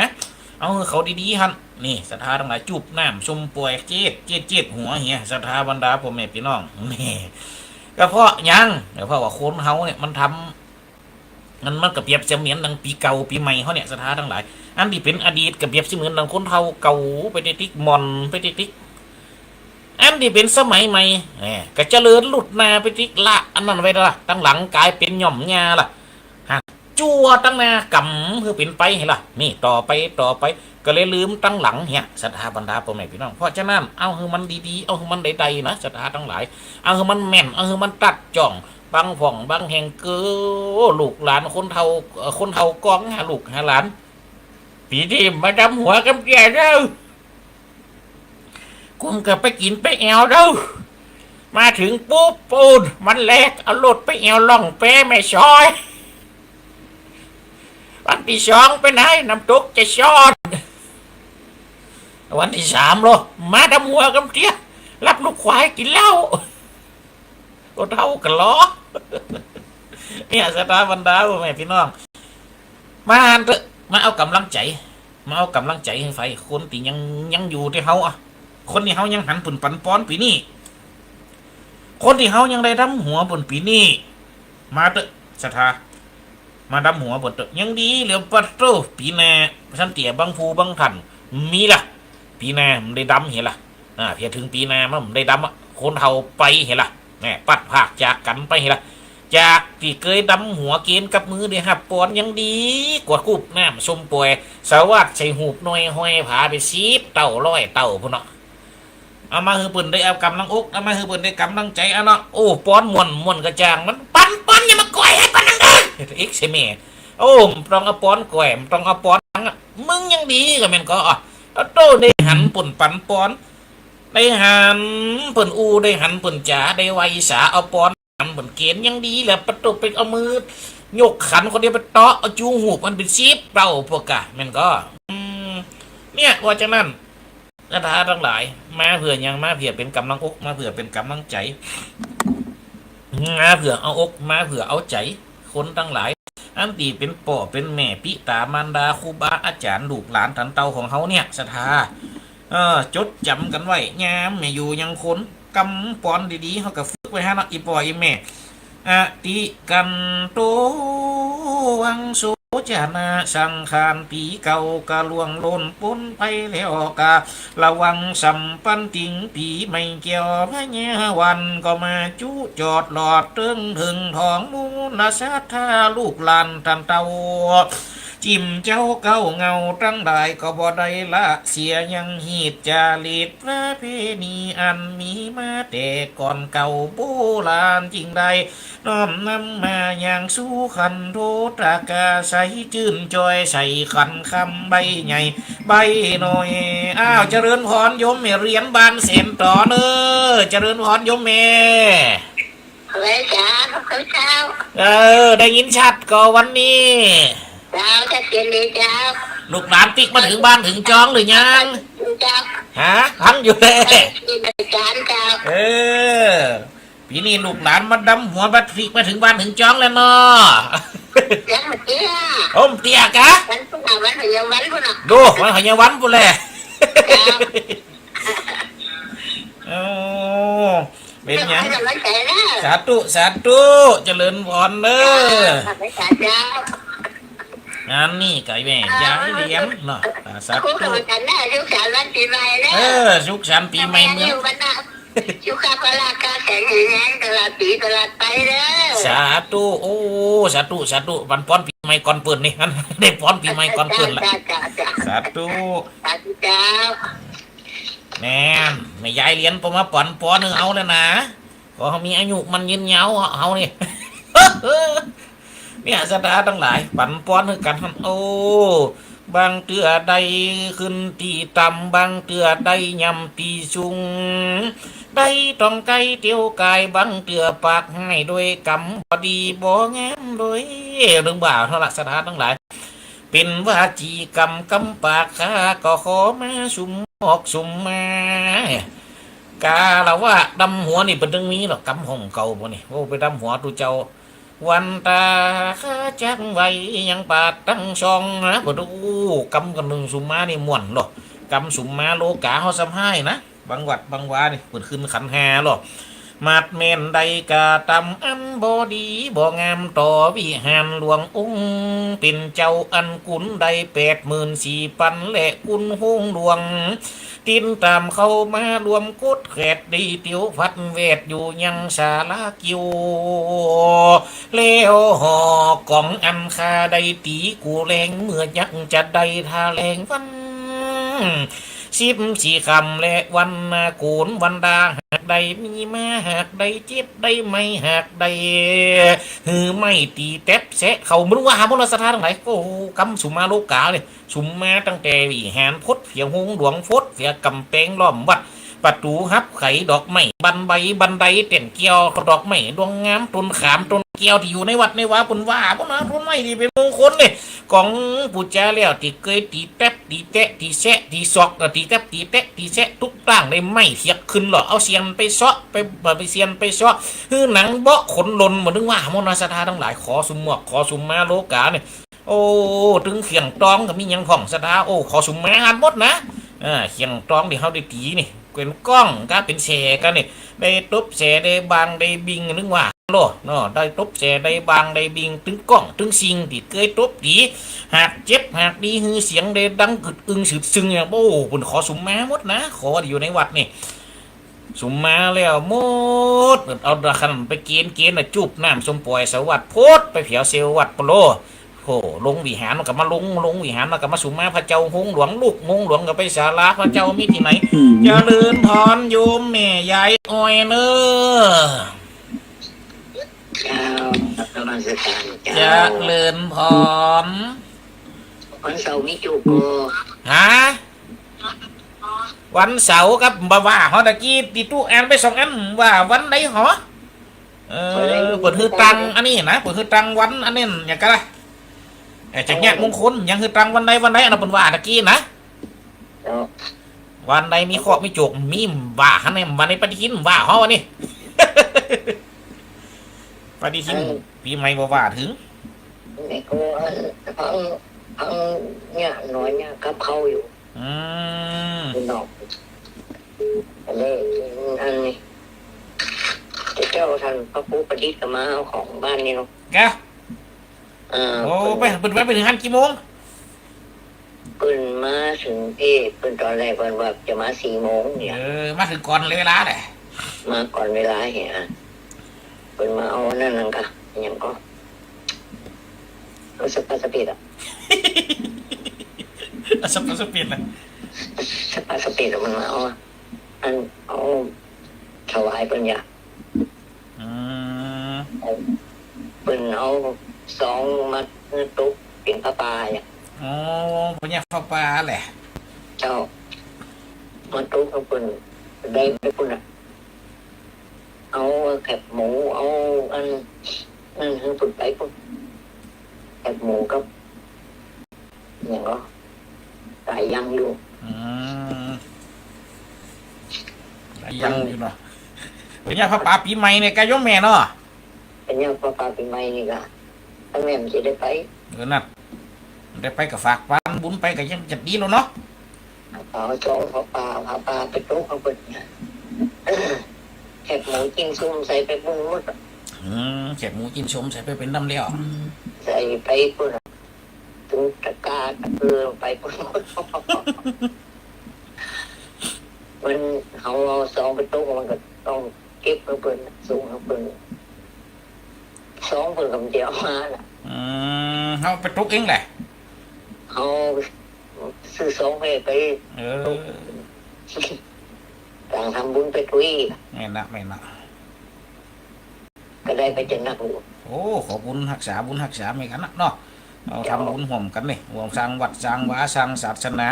เอาหื้อเขาดีๆ หั้น นี่ ศรัทธาตังหลาย จุบน้ำสมปอยเจ๊ดเจ๊ดเจ๊ดหัวเหีย ศรัทธาบรรดาป้อแม่ปี้น้อง นี่ ก็เพราะหยัง ก็เพราะว่าคนเฮาเนี่ยมันทำ มัน มันก็เปรียบเสมือนดังปี๋เก่าปี๋ใหม่เฮาเนี่ย ศรัทธาตังหลาย อันตี้เป๋นอดีตก็เปรียบเสมือนดังคนเฒ่าเก่าไปติ๊กๆ หม่อนไปติ๊กๆ อันตี้เป๋นสมัยใหม่ แหม ก็เจริญลุดหน้าไปติ๊ก ละอันนั้นไว้ละ ตังหลังก๋ายเป๋นหย่อมหญ้าละ ฮะ จั่วตังหน้ากำหื้อเป๋นไปหั้นละ นี่ ต่อไป ต่อไป ก็เลยลืมตังหลังเหีย ศรัทธาบรรดาป้อแม่ปี้น้อง เพราะฉะนั้น เอาหื้อมันดีๆ เอาหื้อมันได้ๆ นะ ศรัทธาตังหลาย เอาหื้อมันแม่น เอาหื้อมันตัดจ้อง บางพ่องบางแห่งเก้อ ลูกหลานคนเฒ่า เอ่อ คนเฒ่าก้องหาลูกหาหลาน ปี๋นี้มาดำหัวกำเตี้ยเน่อ กุมก็ไปกิ๋นไปแอ่วเน่อ มาเถิงปุ๊บปู๊น วันแรกเอารถไปแอ่วล่องแปแม่สอย วันตี้สองไปไหน น้ำตกจะซ้อน วันตี้สามลอ มาดำหัวกำเตี้ย รับลูกควายกิ๋นเหล้า โอ้ เฒ่าก็หล่อ เนี่ย ศรัทธาบรรดาป้อแม่ปี้น้อง มาหั้นเต๊อะ มาเอาก๋ำลังใจ๋ มาเอาก๋ำลังใจ๋หื้อใผ คนตี้ยัง ยังอยู่ตี้เฮาอะ คนตี้เฮายังหันเปิ้นปันปอนปี๋นี้ คนตี้เฮายังได้ดำหัวเปิ้นปี๋นี้ มาเต๊อะ ศรัทธา มาดำหัวเปิ้นเต๊อะ ยังดีเหลือ ปะโต้ ปี๋หน้า ซั้นเตี้ย บางผู้บางท่าน มีละ ปี๋หน้าบ่ได้ดำเหียละ อ่า เพียงเถิงปี๋หน้ามันบ่ได้ดำอะ คนเฮาไปเหียละ แหม พลัดพรากจากกั๋นไปเหียละ จากตี้เกยดำหัวเก๋ณฑ์กับมือได้ฮับปอนยังดีกว่ากุบน้ำสมปอย สวัสดิ์ใส่หูบหน่อยห้อยผาไปสิบเต้าร้อยเต้าพู้นเนาะ เอามาหื้อเปิ้นได้เอาก๋ำลังอก เอามาหื้อเปิ้นได้ก๋ำลังใจ๋อะเนาะ โอ้ ปอนม่วน ม่วนกระจ่าง มันปันปอน อย่ามาก่อยหื้อปานนั้นเน่อ เอ็กเซเม โอ้ บ่ต้องเอาปอนก่อย บ่ต้องเอาปอนหยังอะ มึงยังดีก็แม่นก่อ อะ โต้ ได้หันเปิ้นปันปอน ได้หันเปิ้นอู้ ได้หันเปิ้นจ๋า ได้ไหว้สา เอาปอน หันเปิ้นเก๋ณฑ์ยังดีแหละ ปะโต้ ไปเอามือยกขันคนเดียวไปเตาะ เอาจู๋หูบมันเป๋นสิบเต้าพวกกะ แม่นก่อ อืม เนี่ย ว่าจั่งนั้น ศรัทธาตังหลาย มาเพื่อหยัง มาเพื่อเป๋นก๋ำลังอก มาเพื่อเป๋นก๋ำลังใจ๋ มาเพื่อเอาอก มาเพื่อเอาใจ๋ คนตังหลาย อันตี้เป๋นป้อเป๋นแม่ ปิต๋ามารดา ครูบาอาจ๋ารย์ ลูกหลานตันเต้าของเฮาเนี่ย ศรัทธา เออ จดจ๋ำกั๋นไว้ ยามแม่อยู่ยังคน กำปอนดีๆ เฮาก็ฝึกไว้หั้นเนาะ อี่ป้ออี่แม่ อติกันโต วังโส จะนะ สังขารปี๋เก่าก็ล่วงล้นป๊นไปแล้ว ก็ระวังสัมปันติง ปี๋ใหม่แก้วพญาวัน ก็มาจุจอดหลอดเติงเถิงทองมูลศรัทธาลูกหลานตันเต้า จิ่มเจ้าเก๊าเหง้าตังหลาย ก็บ่ได้ละเสียยังฮีตจารีตประเพณีอันมีมาแต่ก่อนเก่าโบราณ จิ่งได้ น้อมนำมายังสู่ขันโทตกา ใสจื้นจ่อยใส่ขันคำใบใหญ่ใบน้อย อ้าว เจริญพรโยมแม่ เรียนบ้านเสนต่อเน่อ เจริญพรโยมแม่ เอาไว้จ้า ขอบคุณเจ้า เออ ได้ยินชัดก่อวันนี้ เจ้า ชัดเจนดีเจ้า ลูกหลานติ๊กมาเถิงบ้านเถิงจองหรือยัง เจ้า ฮะ ฟังอยู่แล ยินดีเจ้า เออ ปี๋นี้ลูกหลานมาดำหัวบัดพริกมาเถิงบ้านเถิงจ๊องแล้วเนาะ ยังบ่เตี้ย โอ้ บ่เตี้ยกะ วันพุธน่ะ วันพญาวันพุธน่ะ ดู วันพญาวันพุธแหละ ครับ โอ้ เป๋นหยัง ให้กำลังใจ๋นะ สาธุ สาธุ เจริญพรเน่อ อ่า ขอบคุณเจ้า อันนี้ก็แม่ อ่า ยายเหรียญเนาะ อ่า สาธุ คู่กันนะ สุขสันต์วันปี๋ใหม่นะ เออ สุขสันต์ปี๋ใหม่เมือง อยู่บ้านนะ สุขภาพร่างกายแข็งแรงตลอดปี๋ตลอดไปเด้อ สาธุ โอ้ สาธุ สาธุ วันป้อนปี๋ใหม่ก่อนเปิ้นนี่ ได้ป้อนปี๋ใหม่ก่อนเปิ้นละ จ้า จ้า จ้า สาธุ สาธุเจ้า แม่น แม่ยายเหรียญเปิ้นมาปันปอนหื้อเฮาแล้วนะ ขอเฮามีอายุมั่นยืนยาวเฮานี่ เนี่ย ศรัทธาตังหลาย ปันปอนหื้อกั๋นหั้น โอ้ บางเตื้อได้ขึ้นตี้ต่ำ บางเตื้อได้ย่ำตี้สูง ได้ต้องไกลเตียวกาย บางเตื้อปากฮ้าย โดยกำบ่ดีบ่งาม โดย เรื่องบ่าเท่าละ ศรัทธาตังหลาย เป๋นวาจีกำกำปาก ข้าก็ขอมาสุมมอกสุมมา กาละวะดำหัวนี่เปิ้นตึงมีหรอก กำห้องเก่าปู้นนี่ โอ้ ไปดำหัวตุ๊เจ้า วันตาข้าจักไหวยังปาดตังสองนะ บ่ดู กำกั๋นนึ่งสุมมานี่ม่วนหรอก กำสุมมาโลก๋าเฮาซ้ำฮ้ายนะ บางวัดบางวานี่ เปิ้นขึ้นขันห้าหรอก หมาดแม่นได้กระตำอันบ่ดีบ่งามต่อวิหารหลวง องค์เป๋นเจ้าอันกุนได้แปดหมื่นสี่ปัน และกุนโฮงหลวง ติดต๋ามเข้ามารวมกดแขด ได้เตียวพัดแวดอยู่ยังศาลาเกียว แล้วหอกองอันข้าได้ตี๋กู้แลง เมื่อยักจะได้ถ้าแลงวันสิบสี่ค่ำและวันโก๋นวันดา หากได้มีมา หากได้เจ็บได้ไหม้ หากได้หื้อไหม้ตี๋แต๊บแซะเข้า บ่ฮู้ว่าหาบ่ฮู้ ศรัทธาตังหลาย โอ้ กำสุมมาโลก๋าเนี่ย สุมมาตั้งแต่วิหาร พดเผียโฮงหลวง พดเผียก๋ำแปงล้อมวัด ประตู๋ฮับไข ดอกไม้ บันได บันไดเต้นแก้ว ดอกไม้ดวงงาม ต้นขาม ต้นแก้วตี้อยู่ในวัดในวา เปิ้นว่า เปิ้นว่าต้นไม้ตี้เป๋นมงคลนี่ ของปู๋จาแล้ว ตี้เกย ตี้แต๊บ ตี้แตะ ตี้แซะ ตี้ซอก เอ่อ ตี้แต๊บ ตี้แตะ ตี้แซะ ตุ๊กต้างได้ไหม้เถียกขึ้นหรอก เอาเสียนไปเซาะ ไป ไปเสียนไปเซาะ หื้อหนังเบาะขนหล่น บ่นึกว่าหาบ่ฮู้ ศรัทธาตังหลาย ขอสุมมอก ขอสุมมาโลก๋าเนี่ย โอ้ ตึงเขียงตองก็มีหยังพ่อง ศรัทธา โอ้ ขอสุมมาหั้นหมดนะ เออ เขียงตองตี้เฮาได้ตี๋นี่ เป๋นก้องกาเป๋นแสกั๋นนี่ ได้ตบแสได้บางได้บิ่ง นึกว่าโลเนาะ ได้ตบแสได้บางได้บิ่ง ตึงก้องตึงสิ่งตี้เกยตบตี๋ หากเจ็บหากดี หื้อเสียงได้ดังกึดอึงสืบซึ่งเนี่ย โอ้ เปิ้นขอสุมมาหมดนะ ขอตี้อยู่ในวัดนี่ สุมมาแล้วหมด เอาดอกขนมไปเก๋ณฑ์ เก๋ณฑ์น่ะ จูบน้ำส้มป่อยเสาวัด พดไปแผวเซลวัดปะโล โห ลงวิหารมันก็มาลง ลงวิหารมันก็มาสุมมาพระเจ้าโฮงหลวง ลุกโฮงหลวงก็ไปศาลาพระเจ้ามีตี้ไหน เจริญพรโยมแม่ยายอ้อยเน่อ เจ้า นมัสก๋านเจ้า เจริญพร วันเสาร์มีจูบบ่ ฮะ วันเสาร์กับบ่าว่าหอ ตะกี้ตี้ตุ๊อ่านไปสองอัน ว่าวันใดหอ เออ เปิ้นหื้อตั้งอันนี้นะ เปิ้นหื้อตั้งวันอันนี้หยังกะละ เอ่อ จะเยียะมงคล ยังหื้อตั้งวันใดวันใด อันนั้นเปิ้นว่าตะกี้นะ เนาะ วันใดมีเคราะห์มีโจก มีบ่าหั้นเนี่ย วันนี้ปฏิทินว่าหอวันนี้ ปฏิทิน เออ ปี๋ใหม่บ่ว่าเถิง นี่ก็อัน อัน อันเนี่ย หน่อยเนี่ย กับเขาอยู่ อืม พี่น้อง อันนี้ อันนี้ เจ้าท่านพระครูประดิษฐ์ก็มาเอาของบ้านนี่เนาะ กะ เออ โอ้ เปิ้น ไป เปิ้น เปิ้นไปเถิงหั้นกี่โมง เปิ้นมาเถิงพี้ เปิ้นต๋อนแรกเปิ้นว่าจะมาสี่โมงเนี่ย เออ มาเถิงก่อนเวลาแหละ มาก่อนเวลาเหีย เปิ้นมาเอาอันนั้นนั่นกะ หยังก็ เอาสปาสเปดอะ เอาสปาสเปดนะ สปาสเปดอะ มันมาเอาอะ อัน เอาถวายเปิ้นยา อืม เปิ้นเอาซองมาตุ๊บเป๋นผ้าป่าเนี่ย อ๋อ เปิ้นยาผ้าป่าแหละ เจ้า มาตุ๊บหื้อเปิ้น ได้ไปปุ้นอะ เอาแคบหมู เอาอัน นั่นหื้อเปิ้นไปปุ้น แคบหมูกับ หยังก็ หลายอย่างอยู่ อืม หลายอย่างอยู่เนาะ เป๋นยอดผ้าป่าปี๋ใหม่เนี่ยก้าโยมแม่เนาะ เป๋นยอดผ้าป่าปี๋ใหม่นี่ก้า ถ้าแม่มันจะได้ไป เออ นั่น ได้ไปก็ฝากปานบุญไปก็ยังจะดีแล้วเนาะ เอาจองผ้าป่า ผ้าป่าไปตกเอาเปิ้น แคบหมูจิ้นส้มใส่ไปบุญหมดอะ อืม แคบหมูจิ้นส้มใส่ไปเป๋นน้ำแล้ว ใส่ไปปุ้นอะ ตึงตะกร้าตะเกือไปปุ้นหมด มัน เขาเอาซองไปตก มันก็ต้องเก็บหื้อเปิ้น ส่งหื้อเปิ้น ซองเปิ้นก็บ่ได้เอามาน่ะ อืม เขาไปตกเองแหละ เขาซื้อซองไป เออ ตก ต่างทำบุญไปตวย แม่นนะ แม่นนะ ก็ได้ไปจะนักอยู่ โอ้ ขอบุญฮักษา บุญฮักษาแม่กั๋นนะเนาะ เอาทำบุญฮ่วมกั๋นนี่ ฮ่วมสร้างวัดสร้างวา สร้างศาสนา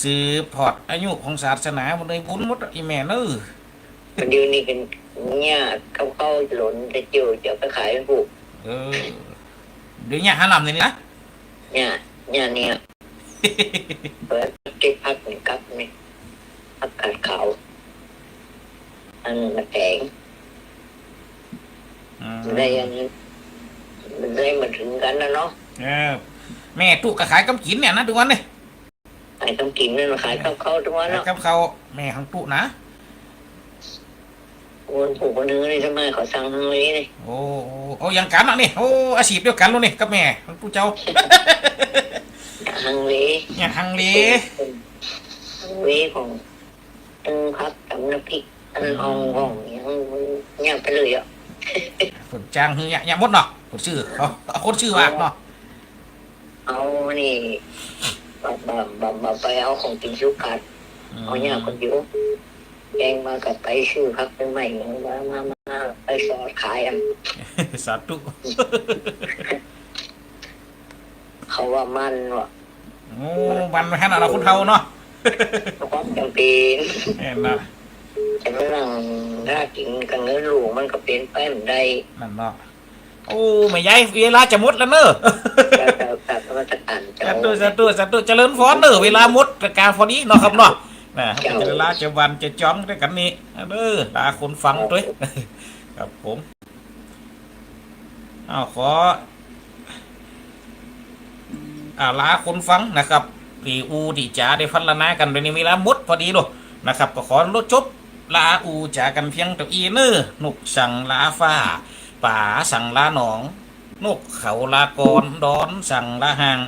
สืบทอดอายุของศาสนา มันได้บุญหมดอะ อีแม่เนอะ มันอยู่นี่กั๋น เนี่ย กับข้าวหล่นจะเจียวจะเอาไปขายให้ผู้ เออ เดี๋ยวเนี่ยหาลำนี่นะ เนี่ย เนี่ย เนี่ย เปิดเก็บผักนี่กับนี่ ผักกาดขาว อันมาแตง อืม ได้อัน ได้มาถึงกั๋นนะเนาะ เออ แม่ตุ๊ก็ขายกำกิ๋นเนี่ยนะทุกวันนี่ ขายกำกิ๋นเนี่ย ขายกับข้าวทุกวัน ขาย เนาะ กับข้าว แม่ของตุ๊นะ คนผู้คนหนึ่งนี่ทำไมเขาสั่งฮังเลนี่ โอ้ โอ้ โอ้ อย่างกั๋นอะนี่ โอ้ อาชีพเดียวกั๋นเลยนี่ กับแม่ของตุ๊เจ้า ฮังเล เนี่ยฮังเล ฮังเลของ ตึงผักต๋ำน้ำพริก อันอ่องอ่องอย่างเงี้ยไปเลยอะ เปิ้นจ้างหื้อเนี่ย เนี่ยหมดเนาะ เปิ้นซื้อ เอา เอาคนซื้อมาเนาะ เอานี่ บ่ บ่ บ่ บ่ไปเอาของกิ๋นสุกกัด อืม เอาเนี่ยคนอยู่ แกงมากับไปซื้อผักใหม่ๆ มา มา มา ไปสอดขายอะ สาธุ เขาว่ามันว่ะ โอ้ มันแม่นอะ เฮาคนเฒ่าเนาะ ความจ๋ำเป๋น แม่นนะ จะมานั่งหากิ๋นกับเงินลูกมันก็เป๋นไปบ่ได้ นั่นเนาะ โอ้ แม่ใหญ่ เวลาจะหมดแล้วเนาะ เจ้า เจ้า กราบนมัสก๋านเจ้า สาธุ สาธุ สาธุ เจริญพรเนาะ เวลาหมดก๋านพอดีเนาะครับเนาะ นะ เจ้า จะลาจะวันจะจ๋อมตวยกั๋นนี่ เออ ลาคนฟังตวย ครับผม อ้าว ขอ อ่า ลาคนฟังนะครับ ตี้อู้ตี้จ๋าได้พรรณนากั๋นไปในเวลาหมดพอดีเลยนะครับ ก็ขอลดจบลาอู้จ๋ากั๋นเพียงเต้าอี้เน่อ นกสั่งลาฟ้า ป๋าสั่งลาหนอง นกเขาลากร ดอนสั่งลาห่าง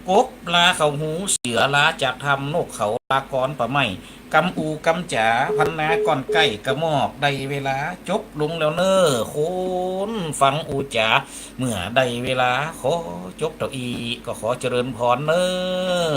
กบลาเข้าฮู เสือลาจากถ้ำ นกเขาลากรป่าไม้ กำอู้กำจ๋า พรรณนาก้อนใก้กระหมอก ได้เวลาจบลงแล้วเน่อ คนฟังอู้จ๋า เมื่อได้เวลาขอจบเต้าอี้ ก็ขอเจริญพรเน่อ